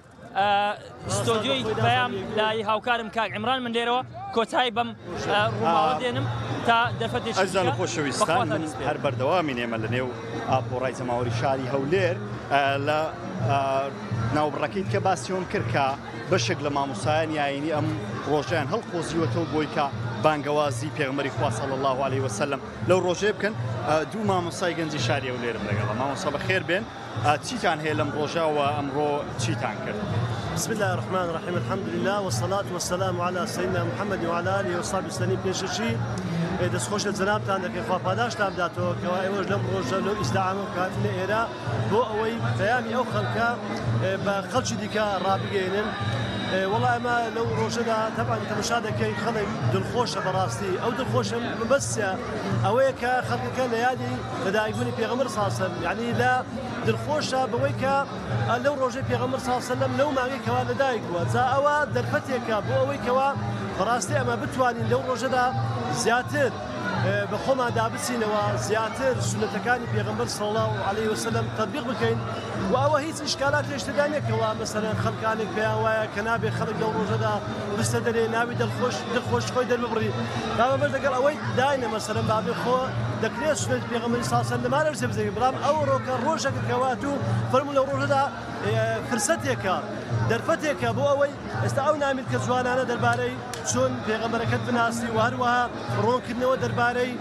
ستۆدیۆی پەیام لای هاوکارم کاک عیمران من لێرەوە کۆتایی بەم ڕووماڵە دێنم تا دەرفەتێکی ئەزیزان و خۆشەویستان من هەر بەردەوامین ئێمە لە نێو ئاپۆڕای جەماوەری شاری هەولێر لە ناوبڕەکەی کە باسیۆم کرد کە بەشێک لە مامۆستایانی ئاینی ئەم ڕۆژەیان هەڵقۆزیوەتەوە بۆی کە بانگەوازی پێغەمبەری خوا صلی اللە علیه وسلم لەو ڕۆژەیە بکەن. دوو مامۆستای گەنجی شاری هەولێرم لەگەڵە. مامۆستا بەخێر بێن. چیتان هەیە لەم ڕۆژە و ئەمڕۆ چیتان کرد؟ بسم الله الرحمن الرحیم الحمد لله والصلاة والسلام على سيدنا محمد وعلى آله وصحبه وسلم. پێشەکی دەستخۆش لە جەنابتان دەکەین، خوا پاداشتان بداتەوە کەوا ئێوەش لەم ڕۆژە لەو ئیزدحامە کاتنە ئێرە بۆ ئەوەی پەیامی ئەو خەڵکە بە خەڵکی دیکە ڕابگەیەنن. وەڵا ئەمە لەو ڕۆژەدا تەبعەن تەمەشا دەکەی خەڵک دڵخۆشە، بەڕاستی ئەو دڵخۆشە مەبەستە ئەوەیە کە خەڵکەکە لە یادی لەدایکبوونی پێغەمبەر صلی الله علیه و سلم، یعنی لە دڵخۆشە بەوەی کە لەو ڕۆژەی پێغەمبەر صلی الله علیه و سلم لەو مانگەی کەوا لەدایک بووە. جا ئەوە دەرفەتێکە بۆ ئەوەی کەوا بەڕاستی ئەمە بتوانین لەو ڕۆژەدا زیاتر بە خۆماندا بچینەوە، زیاتر سوننەتەکانی پێغەمبەر صلی الله علیه و سلم تطبیق بکەین. و ئەوە هیچ ئیشکالاتێک تێدا نییە کەوا مەسەلەن خەڵکانێک پێیان وایە کە نابێ خەڵک لەو ڕۆژەدا بچتە دەرێ ناوی دڵخۆش دڵخۆش خۆی دەرببڕی. با بەمەش لەگەڵ ئەوەی داینە مەسەلەن بابێ خۆ دەکرێت سوننەتی پێغەمبەری صلی الله علیه و سلم لەمانەش جێبەجێ بکەین، بەڵام ئەو ڕۆکە ڕۆژێکە کەوا توو فەرموو لەو ڕۆژەدا فرسەتێکە دەرفەتێکە بۆ ئەوەی ئێستا ئەو نامیلکە جوانانە دەربارەی چۆن پێغەمبەرەکەت بناسی و هەروەها ڕوونکردنەوە دەربارەی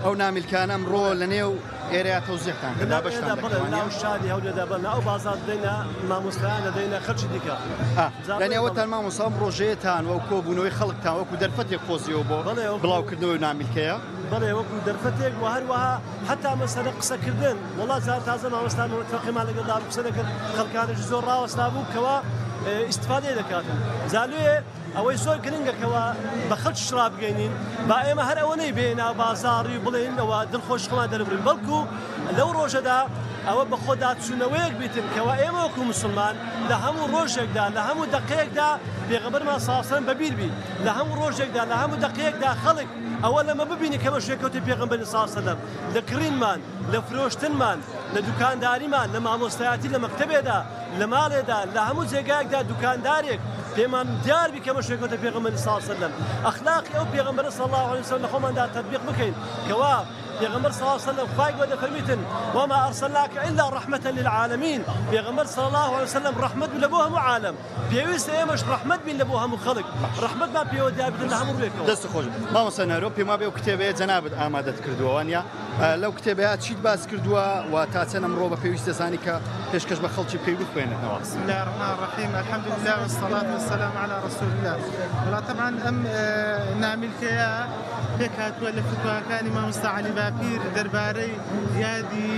ئەو نامیلکانە ئەمڕۆ لەنێو ئێرەیا تەوزیحتان کرد، دابەشتان دەکرد وانیە؟ لەناو شاری هەولێردا بەڵێ، ئەو بازاڕ دەدەینە مامۆستایان، دەدەینە خەڵکی دیکە. لەنێوەتان مامۆستا ئەم ڕۆژەیەتان و کۆبوونەوەی خەڵکتان وەکو دەرفەتێک قۆزیەوە بۆ بڵاوکردنەوەی نامیلکەیە؟ بەڵێ وەکو دەرفەتێک و هەروەها حەتا مەسەلە قسەکردن، وەڵا جار تازە مامۆستا محمد فەقێمان لەگەڵدا بوو قسە دەکرد، خەڵکانێکی زۆر ڕاوەستا بوو کەوا ئیستفادەی دەکاتن. جا لێ ئەوەی زۆر گرنگە کەوا بە خەڵکیش ڕابگەینین، با ئێمە هەر ئەوە نەی بێ ناو بازاڕی و بڵێین ئەوە دڵخۆشی خۆمان دەربڕین، بەڵکو لەو ڕۆژەدا ئەوە بەخۆداچوونەوەیەک بیتن کەوا ئێمە وەکو موسڵمان لە هەموو ڕۆژێکدا لە هەموو دەقەیەکدا پێغەمبەرمان صلی اللە علیه و سلم بەبیر بی، لە هەموو ڕۆژێکدا لە هەموو دەقەیەکدا خەڵک ئەوە لەمە ببینی کە بە شوێنکەوتەی پێغەمبەری صلی اللە علیه و سلم لە کڕینمان، لە فرۆشتنمان، لە دوکانداریمان، لە مامۆستایەتی لە مەکتەبێدا، لە ماڵێدا، لە هەموو جێگایەکدا دوکاندارێک پێمان دیار بی کە بە شوێنکەوتەی پێغەمبەری صلی اللە علیه و سلم ئەخلاقی ئەو پێغەمبەرە صلی اللە علیه و سلم لە خۆماندا تەتبیق بکەین کەوا پێغەمبەر صلی اللە علیه و سلم خوای گەورە دەفەرمیتن وما ارسلناک الا رحمة للعالمین پێغەمبەر صلی اللە علیه و سلم ڕەحمەت بوو لە بۆ هەموو عالەم. پێویستە ئێمەش ڕەحمەت بین لە بۆ هەموو خەڵک، ڕەحمەتمان پێوە دیار بێت لە هەموو ڕووێکەوە. دەست خۆش مامۆستا نەرۆ، پێم وابێ ئەو کتێبەیە جەنابت ئامادەت کردووە وانە؟ لەو کتێبەیە چیت باس کردووە و تا چەند ئەمڕۆ بە پێویست دەزانی کە پێشکەش بە خەڵکی بکەی بخوێننەوە؟ بسم الله الرحمن الرحیم الحمد لله والصلاة والسلام على رسول الله. وەڵا تەبعەن ئەم نامیلکەیە پێکهاتووە لە فتواکانی مامۆستا عەلی باپیر دەربارەی یادی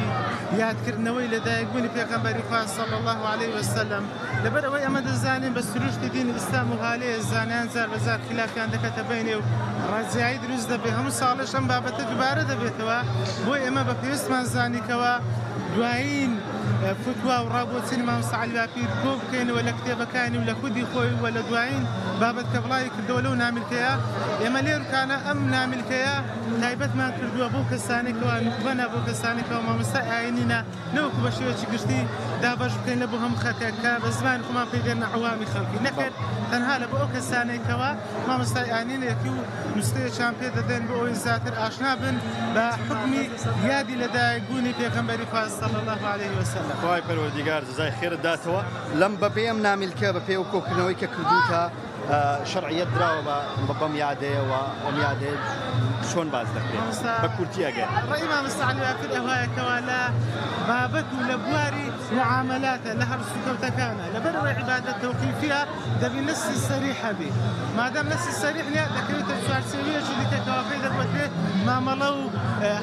یادکردنەوەی لەدایکبوونی پێغەمبەری خوا صلی الله علیه وسلم. لەبەر ئەوەی ئەمە دەزانین بە سروشتی دینی ئیسلام و هالەیە زانایان زار بە زار خلافیان دەکەتە بەینێ و ڕازیایی دروست دەبێ هەموو ساڵێش ئەم بابەتە دووبارە دەبێتەوە بۆی ئێمە بە پێویستمان زانی کەوا دوایین فتوا و ڕابۆچینی مامۆستا عەلی باپیر کۆ بکەینەوە لە کتێبەکانی و لە خودی خۆی و لە دوایین بابەت کە بڵاوی کردەوە لەو نامیلکەیە ئێمە لێرکانە ئەم نامیلکەیە تایبەتمان کردووە بۆ کەسانێک کەوا نوخبەنە بۆ کەسانێک کەوا مامۆستای ئاینینە نەوەکو بە شێوەیەکی گشتی دابەش بکەین لە بۆ هەموو خەڵکێک کە بە زمانی خۆمان پێی دەڵێن عەوامی خەڵکی، نەخێر تەنها لە بۆ ئەو کەسانەی کەوا مامۆستای ئاینینێکی و نوستەیەکیان پێ دەدەن بۆ ئەوەی زیاتر ئاشنا بن بە حوکمی یادی لەدایک بوونی پێغەمبەری خوا صلی اللە علیه وسلم. خوای پەروەردیگار جزای خێرت داتەوە لەم بەپێی ئەم نامیلکە بەپێی ئەو کۆکردنەوەی کە کردووتە شەرعیەت دراوە بە بەم یادەیە و ئەم یادەیە چۆن باس دەکرێت بە کورتی ئەگەر ڕێی مامۆستا عەلی باپیر ئەوهایە کەوا لە بابەت و لە بواری معامەلاتە لە هەڵسوکەوتەکانە لەبەر ئەوەی عیبادەت تەوقیفیە دەبی نەسی سەریح هەبی مادام نەسی سەریح نیە دەکەوێتە چوارچێوەیەکی دیکە کەوا پێی دەگوترێت مامەڵە و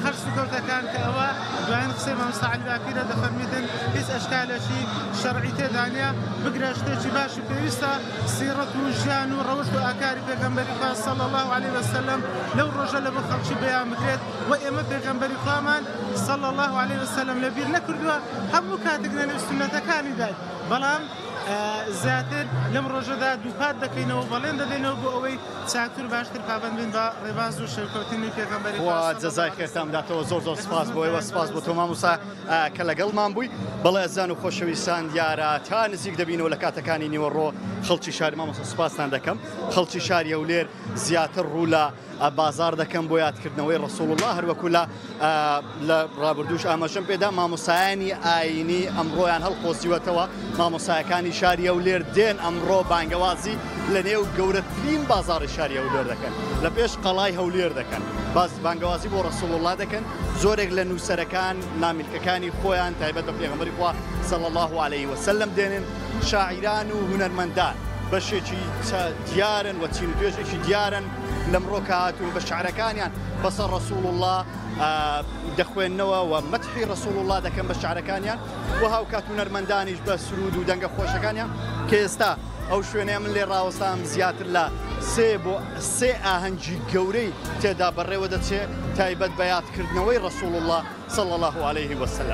هەڵسوکەوتەکان کە ئەوە دوایین قسەی مامۆستا عەلی باپیرە دەفەرمیتن هیچ ئەشکالێکی شەرعی تێدا نیە بگرە شتێکی باش و پێویستە سیڕەت و ژیان و ڕەوشت و ئاکاری پێغەمبەری خوا صلی اللە علیە وسلم لەو ڕۆژە لە بۆ خەڵکی بەیان بکرێت و ئێمە پێغەمبەری خوامان صلی اللە علیە وسلم لە بیر نەکردووە هەموو کاتێک لە نێو سوننەتەکانیدای بەڵام زیاتر لەم ڕۆژەدا دووپات دەکەینەوە و بەڵێن دەدەینەوە بۆ ئەوەی چاکتر و باشتر پابەند بین بە ڕێباز و شوێنکەوتنی پێغەمبەری خوا جەزای خێرتان بداتەوە زۆر زۆر سپاس بۆ ئێوە سپاس بۆ تۆ مامۆستا کە لەگەڵمان بووی. بەڵێ ئەزیزان و خۆشەویستان دیارە تا نزیک دەبینەوە لە کاتەکانی نیوەڕۆ خەڵکی شاری مامۆستا سوپاستان دەکەم خەڵکی شاری هەولێر زیاتر ڕوو لە بازار دەکەم بۆ یادکردنەوەی ڕسوڵ الله هەروەکو لە لە ڕابردووش ئاماژەم پێدا مامۆسایانی ئاینی ئەمڕۆیان هەڵقۆزیوەتەوە مامۆسایەکانی شاری هەولێر دێن ئەمڕۆ بانگەوازی لە نێو گەورەترین بازاڕی شاری هەولێر دەکەن، لە پێش قەڵای هەولێر دەکەن، باس بانگەوازی بۆ ڕەسوڵ اللە دەکەن، زۆرێک لە نووسەرەکان نامیلکەکانی خۆیان تایبەت بە پێغەمبەری خوا صلی اللە علیه وسلم دێنن، شاعیران و هونەرمەندان بەشێکی دیارن و چین و توێژێکی دیارن لەمڕۆ کە هاتوون بە شعرەکانیان بەسەر ڕەسوڵ اللە دەخوێننەوە و مەدحی ڕەسوڵ اللە دەکەن بە شعرەکانیان و هاوکات هونەرمەندانیش بە سرود و دەنگە خۆشەکانیان کە ئێستا ئەو شوێنەیە من لێ ڕاوەستام زیاتر لە سێ بۆ سێ ئاهەنگی گەورەی تێدا بەڕێوە دەچێ تایبەت بە یادکردنەوەی ڕەسوڵ اللە صلی اللە علیه وسلم.